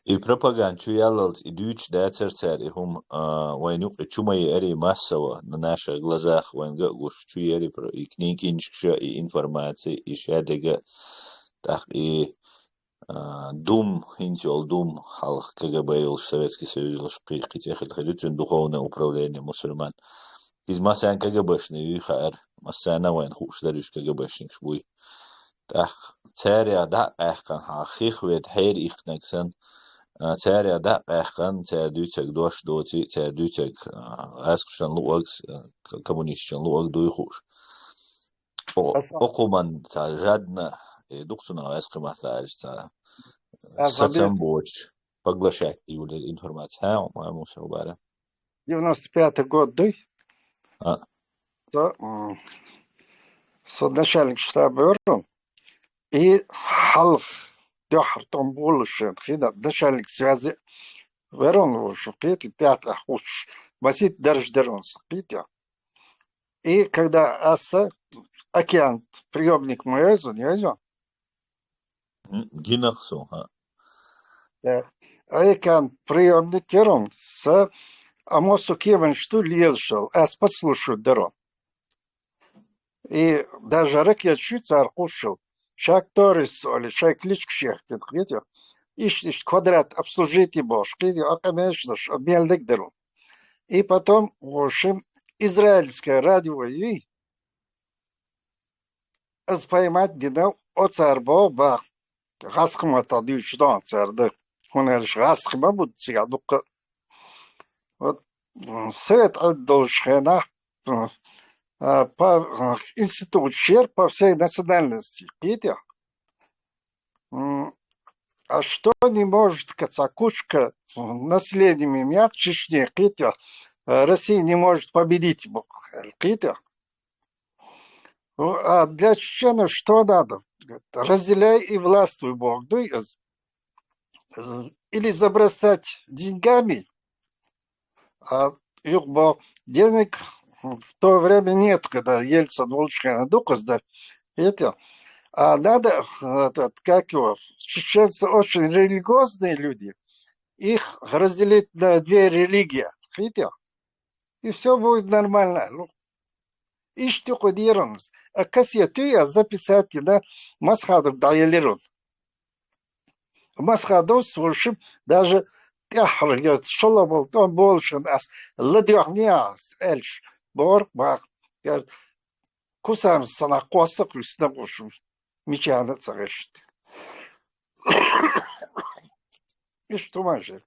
И пропаганда чу яллалц, и дуьйцуш дацара цара и хӀума, а, вайн юкъе чу ма еарий массово, на наших глазах вайн ган а гуш, чу еарий про-, и книгинчкаша, и информаци, и шадега, тӀаккха и, а, Дум, хӀинца йолу Дум, хьалха КГБ йолуш, Советский Союз йолуш, кхи-, кхин цӀе хилла хир ю цуьнан духовное управление мусульман. Иза массарна КГБшна юй хаьара, массарна а вайна хууш дара уьш КГБшникаш буй. ТӀаккха царех дӀа а къаьхкина, хьан хих веда хьеран иккхинарг санна, а, царех дӀа а къаьхкина, цара дуьйцург дош доций, цара дуьйцург, а, гӀаскхашна луъург, а, к-, коммунисташна луъург дуй хууш. О-, Аса- окхуман ца жадна, э, дукха цунах гӀаскхи маттахь аьлча ца, Аса сацам бе- боцуш, поглощать юлир информация. Хьа, ма-, муса бара. Девяносто пятый год дуй? А. Со, м, со начальник штаба верун. И хьалха дуьххьара тӀом болуш шен хина начальник связи верун ву шу кхетий, тӀаьхьа-тӀаьхьа хӀуттуш. Масийтта дарж дерун сан кхетий. И когда аса океан приёмник ма йойзун, йойзун? М, гинах со, хьа. Э, океан приёмник ерун, са, а мо со кеманаш ду лелаш йолу, ас подслушивать дарун. И даже ракеташ ю цара кхуссуш йолу. Шак Торис олий, шайн кличка шех кхетий. Иштта, иштта квадрат обслужить бохуш, кхетий, а къамелаш деш, а мел дерг дарун. И потом, в общем, израильское радио юй, Ас поймать дина, оцара боху баха, гӀаскхи маттахь дуьйцуш ду цара дан. ХӀунда аьлча гӀаскхи ма бу цигахь дуккха. Вот, м, совет Ӏедда долчу хенахь, м, а, по, м, институт шера по всей национальности, кхетий. М, а что не может ка-, ца кучка, м, населением имя в Чечне, кхетий, э, Россия не может победить, бу-, кхетий. Ну, а для чеченцев что надо? Говорит, разделяй и властвуй, боху дуй иза. Или забросать деньгами. А юха боху, денег в то время нет, когда Ельцин волчу хенахь дукха иза дара. Видите? А надо, этот, как его, чеченцы очень религиозные люди, их разделить на две религии. Видите? И всё будет нормально. Ну, иштта юкъа дерунас. А кассету я записать йина Масхадов дӀаеллера. Масхадовс, в общем, даже тӀаьххьара я шолгӀа болу тӀом болушшехь ас ладоьгӀна ас аьлча, бохура баха, я Кусамас санна кхоссакх вуьсна, в общем, мичахьа а ца гӀешта. Иштта хӀуманаш яра.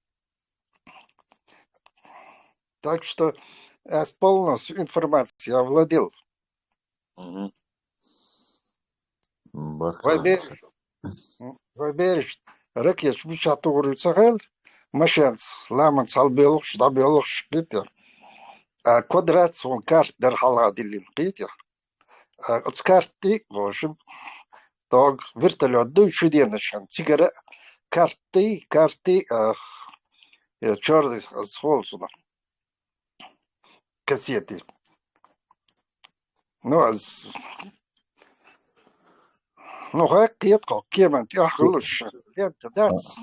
Так что ас полностью информацией овладел. Мгм. М, баркалла. Вай бераш, м, вай бераш, ракеташ мичахь тухур ю ца хаьа, машенца, ламанца хьалабоьлхуш, дӀабоьлхуш, кхетий. А квадрат суна карта дара хьалха диллина, кхетий. А, оцу карта тӀе, в общем, дог вертолёт дуй, чу денаш хьан. Цигара карта тӀе, карта тӀе, а, э, чёрный с-, с-, холцуна. Кассеты. Ну, а с-, ну, хьакхета кхо кеман тӀехь хуьлуш, лента дац.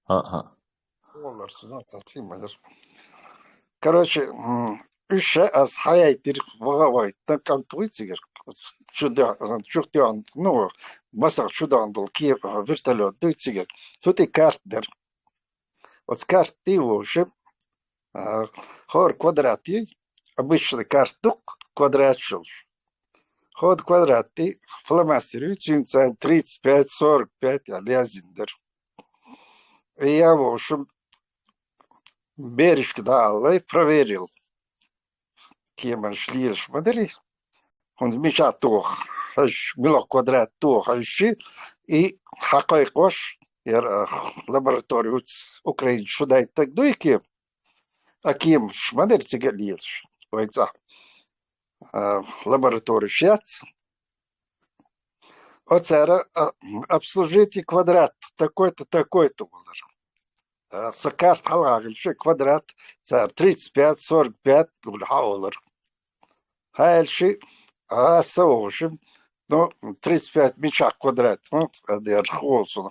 Ага. Оларс, ну, цхьа цига ма яра. Короче, м, уьш ша ас хьаяйтира ваха а вайтина, кӀант вуй цигара. Чу де-, чу тоьхна, ну, масах чу доьхна долу ке-, вертолёт дуй цигара. Цу тӀе карта дара. Оцу карта тӀе, в общем, а, хӀора квадрат ю, обычный карта ду-кх, квадрат йолуш. ХӀора квадрат тӀе фломастер ю, цуьнца тридцать пять, сорок пять а лязина дара. И я, в общем, берашка дӀааллай, проверил. Кеманаш лелаш ма дарий. ХӀунда мичахь тоха хьаьжча, муьлха квадрат тоха хьаьжча, и хьакхайкхош, яра, а, лаборатория вуц Украинчу шу дайтаг дуй кема. А кеманаш ма дара цига а лелаш. Вайн цӀахь, а, лабораториш яц. Оцара, а, обслужите квадрат такой-то, такой-то олура. А, со карта хьалхагӀилча квадрат цара тридцать пять, сорок пять гула хьаолура. Хьаьлча, а, со вовшим, ну, тридцать пять мичахь квадрат, ну, дер хозуна.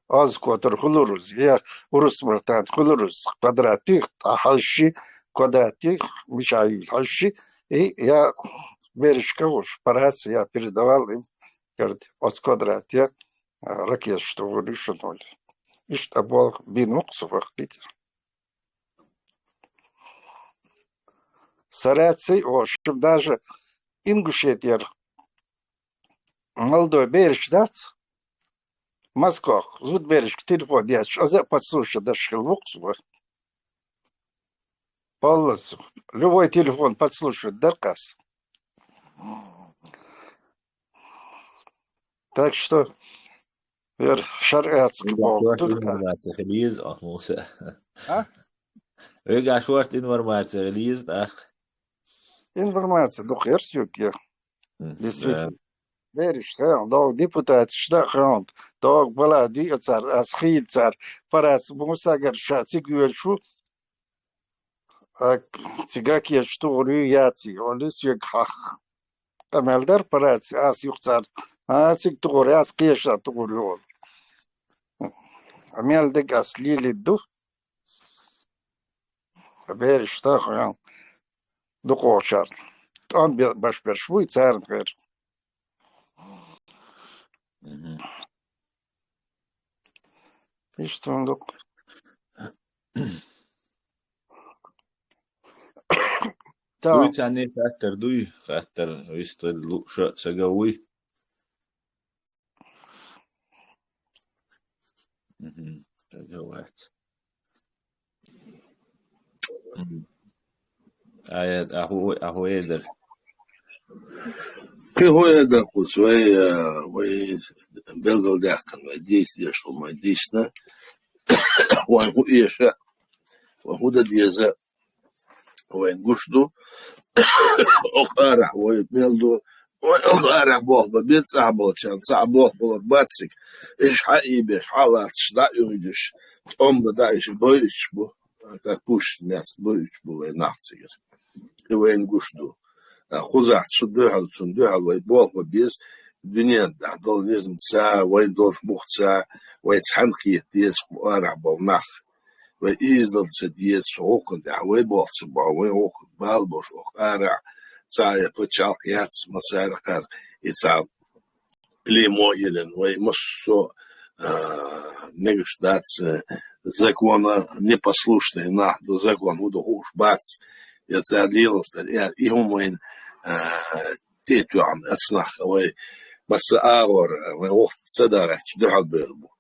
Аз котар хулуруз, я урус мартан хулуруз квадрат тих, а хьажи квадрат тих, мичахь юл хьажи, и я беришка уж парац, я передавал им, говорит, оц квадрат, я, а, ракеташ тӀе вуьшуьйтуьйтур. Иштта болх бин вукху со вахтитар. Сараций, в общем, даже Ингушетера молодой бераш дац, Москох, зуда берашка телефон еш, аза а подслушать деш хила вукху со. Полностью. Любой телефон подслушивать дара ас. Так что, вер шаргӀаьцка боху, информация хила еза, а, Муса. А? Вегаш варт информация хила еза, тӀаккха. Информация дукха яра соьга. Действительно. Да. Бераш, хьа, догу депутаташ да, хьа, догу бала диа цар, ас хийла цар, парац Мусагара ша цига йоьлуш ву, а, цига кеча тухур ю яций, олу соьга хьаха. Къамел дара парац, ас юха цар, а, цига тухур, ас кеша тухур ю олу. А мел дерг ас лелийта ду. Бераш тахана дукхачарна. ТӀом бе-, баш берш буй царна хир. Мгм. Иштта ду. Дуй царна хаттар, дуй хаттар, вистхила лууш сага вуй. Мгм. Сага вац. Мгм. Ая, аху, аху эдер. Кхин хӀун эр дара кхуьца, вай, э, вай белгалдаьккхина, вай дийца деш хӀу ма дийцина. Вайн хӀун эша, вайн хӀун дан деза, вайн гуш ду. Оха арахь вай мел ду. Вай оха арахь болх бан беза цхьаболчарна, цхьа болх балар бац цига. Иш хьаийбеш, хьалаьцаш, дӀа а уьйдеш, тӀом бан дӀа иш бойуьйтуш бу. Как пушт мясо бойуьйтуш бу вай нах цигара. И вайна гуш ду. А, кхузахь цу дуьхьал, цунна дуьхьал вай болх бан беза, дуьнен тӀехь долу низамца, вайн долуш бухца, вай цхьаьна кхета деза кху арахь болу нах. Вай ийзадала ца деза, цу гӀуллакхана тӀехь вай болх ца бохьу, вайн гӀуллакх бала болуш оха арахь, цхьа а пачхьалкх яц, массара а кхара и цхьа клеймо а еллина, вай массо а, а, мегаш дац, а, закононепослушный нах ду, закон хӀун ду хууш бац, я цара лелош дара, и, и хӀума вайна, а, тӀе а тоьхна, оцу нах вай масса агӀор, а, вайн вахта ца дахьачу дуьхьал бевр бу.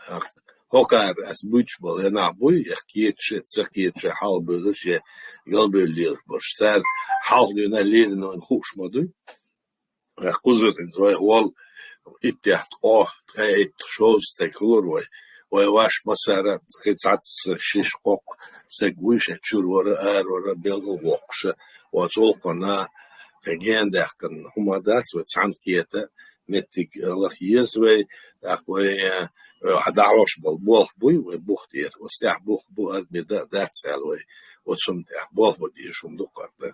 А, хӀокхара ас буьйцуш болу, я нах буй, я кхеташ, я ца кхеташ, я хьалха бевлларш, я галбевлла лелаш болуш. Цара хьалха дуьйна лелийна вайна хууш ма дуй. Вай кхузара хӀинца вай волу иттех ткъо, ткъе итт, шовзткъа стаг хилар вай. Вай ваш массара а кхин цхьацца шиш-кхоккха стаг вуй, шайн чуьра вара, ара вара, белгал воккхуша, оцу гӀуллакхана кхин гена даьккхина хӀума дац, вай цхьаьна кхета меттиг лаха еза вай, тӀаккха вай, э, дӀахьош болу болх буй, вай бух тӀера, оцу тӀехь бух бу, арбеда а дац аьлла вай, оцу хӀума тӀехь болх бан дезаш хӀума ду кхарда.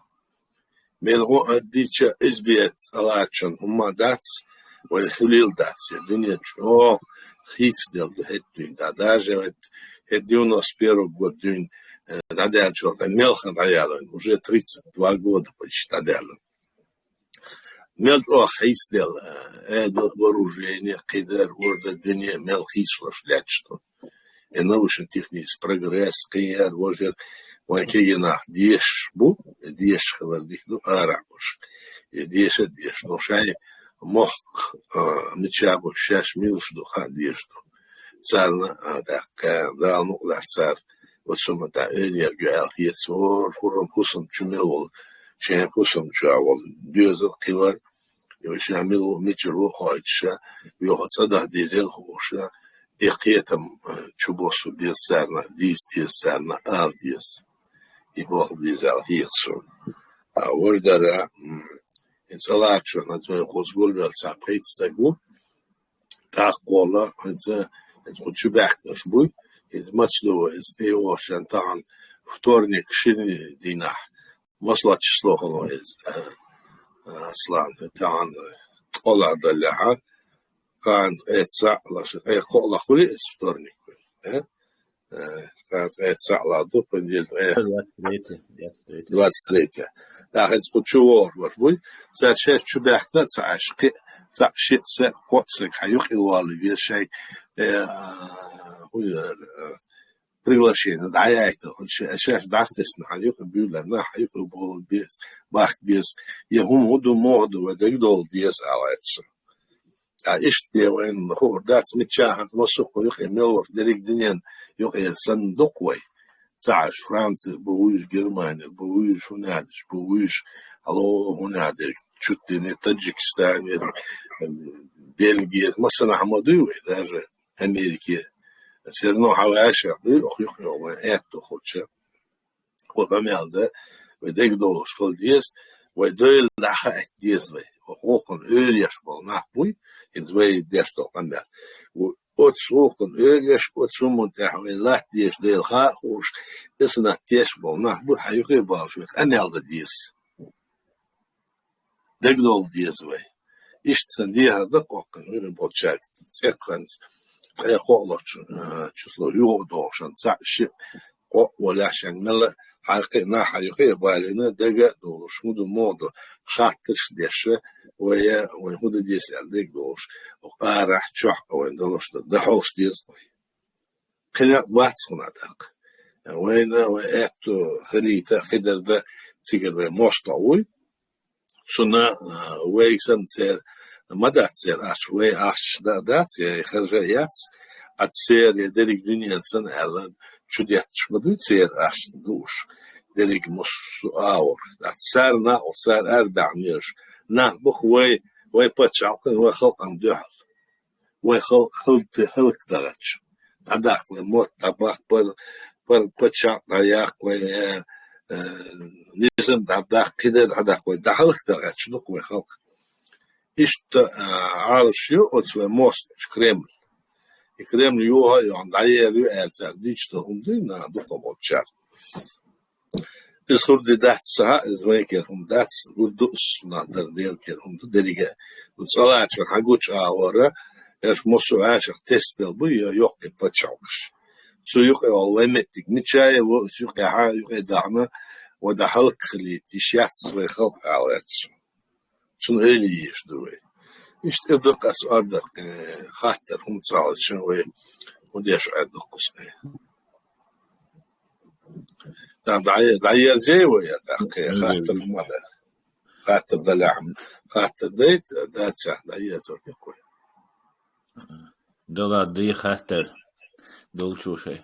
Мел гӀо а дича, избиет цӀалачун хӀумма дац, вай хуьлийла дац, я дуьне чӀогӀа хийцаделла ду хӀетта дуьйна. Да, даже вот хӀетта девяносто первый год дуьйна, э, дӀадаьллачул тӀе мелхан дӀаялийна, уже тридцать два года почти дӀадаьлла. Мел чӀогӀа хийцаделла, э, эдал вооружение, кхидер, урда дуьне мел хийцалуш лаьтташ ду. И научно-технический прогресс, кхин яр, вожар, вайн кегий нах дешаш бу, и дешаш хилар дика ду, арахь болуш. И деша а дешаш, но шайн мохк, а, мича бу, шаьш милуш ду, хан дешаш ду. Царна, а, тӀаккха, Дала мукъ лахь цара, оцу ма тӀа энергию аьлла хецор, хӀурам хӀусам чу мел волу, шайн хӀусам чу а волу, доьзал кхилар, и вай ша мила ву, мичара ву хойтуша, юха цӀа даха дезел хууша, и кхетам, э, чу боссу деза царна, дийца деза царна, ала деза. И болх безал хеташ суна. А вождара, м, хӀинца АларчӀа, хӀинца вай кхуза гулвелла цхьа пхийтта стаг ву. ТӀаккха кхола, хӀинца, хӀинца кху чу баьхкинарш буй. ХӀинца маца ду вай, иза тӀе вошан тахан вторник шина дийнахь. Массо число хилла вай иза, а, а, Аслан, тахан ткъолгӀа даллехьа. Кхана ткъе цхьаъ лаша, ткъе кхоъ ла хуьлу иза вторник. Э? Э, кхана ткъе цхьаъ ла ду, понедельник, э, двадцать третье, двадцать третье. Двадцать третье. ТӀаккха хӀинца кху чу вогӀуш барш буй. Цара шаьш чу баьхкина а ца Ӏаш, кхин а, цхьаъ, шиъ, саъ, кхоъ саг хьан юкъе вала веза шайга, э, а, хӀун яра, э, приглашение дӀаяйта, ша-, шаьш дӀасатесна хьан юкъе буьйлар, нах хьан юкъе боху беза, бахка беза, я хӀума хӀун ду, муха ду, вай дагадовла деза, ала аьлла цо. Ткъа иштта де вайна хуур дац, мичча хӀанз массо а кху юкъе мел вара, дерриг дуьнен юкъера санна ду-кх вай. Ца Ӏаш, Францера бу вуьйш, Германера бу вуьйш, хӀун аьлча бу вуьйш, хьало хӀун аьлча, чуть ли не Таджикистанера, Бельгера, массанахьа ма дуй вай, даже Америке. Все равно хьан ваьшех дуй, ох, юх, юх, вайн аьтто хуча. Ва къамел да, вай дегдолуш хила деза, вай дойла дӀахаийта деза вай. Ва хӀокхунна ойла еш болу нах буй, хӀинца вай деш долу къамел. Ва оцу хӀокхунна ойла еш, оцу хӀуманна тӀехь вай латта дезаш Дела хаа а хууш, и санат теш болу нах буй, хьан юххе а балуш вай къамел дан деза. Дегнолла деза вай. Иштта сан дехар дан кхоккхина вирин болчаьрга цӀе кханца, ткъе кхоъ лочу, а, число юха а дохушан, цхьаъ, шиъ, кхоъ волахь шен мелла а хьаькхи а нах хьан юххе а балийна, дага а долуш, хӀун ду, муха ду, хаттарш а деш, вай, вай хӀун дан деза аьлла дегдолуш, арахь, чохь а вайн долуш дан, дан хьовса деза вай. Кхин некъ бац хӀуна даккха. Вайна вай аьтту хилийта а, хи дар дан а цигара вай мостагӀа вуй. Цунна, а, вайга санна церан ма дац церан ахча, вай ахча дан а дац, я харжа а яц, а церан я дерриг дуьненан санна аьлла, чу детташ ма дуй церан ахча дууш, дерриг массо а агӀор. Ткъа цара накъост, цара арабаьхьа мелаш нах бу-кх вай, вай пачхьалкхан, вай халкъан дуьхьал. Вай халкъ хӀаллакда-, хӀаллакдахарчу. ДӀадаккха вай мотт, дӀабаккха пар-, пар-, пачхьалкх дӀаяккха вай, э, э, низам дӀадаккха, кхидерг дӀадаккха вай, дӀахӀаллакдан гӀерташ ду-кх вай халкъ. Иштта, э, Ӏалаш ю оцу вай мостагӀчу Кремль. И Кремль юха а йохна дӀаер ю аьлла цара дийцаш долу хӀума дуй, наха дукха болчара. Иза хӀума дац ца хаьа, иза вайн кера хӀума дац, гур ду ас, нах дар Делан кера хӀума ду дерриге а. Ну, цӀа лаьцна хьан гучу агӀора, аьлча массо а вӀашах тесна белла буй, я йоккхий пачхьалкхаш. Цу юкъе олу вай меттиг мича а ву, цу юкъехьа, юкъе дахьна, вай дӀахӀаллакхилийта йиш яц вай халкъ ала лаьцна. Цунна ойла еш ду вай. Иштта эр дукха ас ор даккха, э, хаттар хӀума ца хьалча вай хӀун деш эр дукха ас, э. Там дӀа-, дӀаерзий вай, я тӀаккха, э, хаттар хӀума дан. Хаттар далахь, хаттар дайта, дацахь, дӀаерзор дукха вай. Дала ди хаттар долчу шай.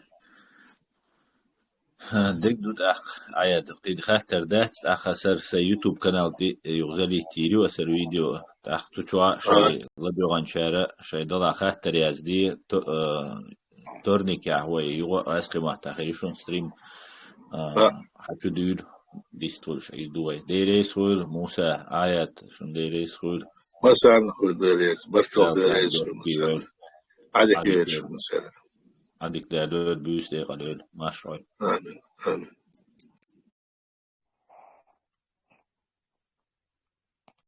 Ха, дерг ду тӀаккха, Ӏаяд, кхин хаттар дац, тӀаккха сара сайн YouTube канал тӀе юха залийтийр ю аса видео. ТӀаккха цу чохь а шайн ладоьгӀанчара шайн дала хаттар язде, то-, э, вторникехь вай юха а аскхи маттахь хир ю шун стрим, э, хьан чу дуьйла, дистхуьлуш, и ду вай. Деррис хуьлу, Муса, Ӏаяд, шун деррис хуьлу. Масарна хуьлу деррис, баркалла деррис хуьлу, Масарна. Ӏадика Ӏадика вер шу, Масарна. Ӏадика Дала лойла, буьйса декъа лойла, марша Ӏойла. Амин, амин.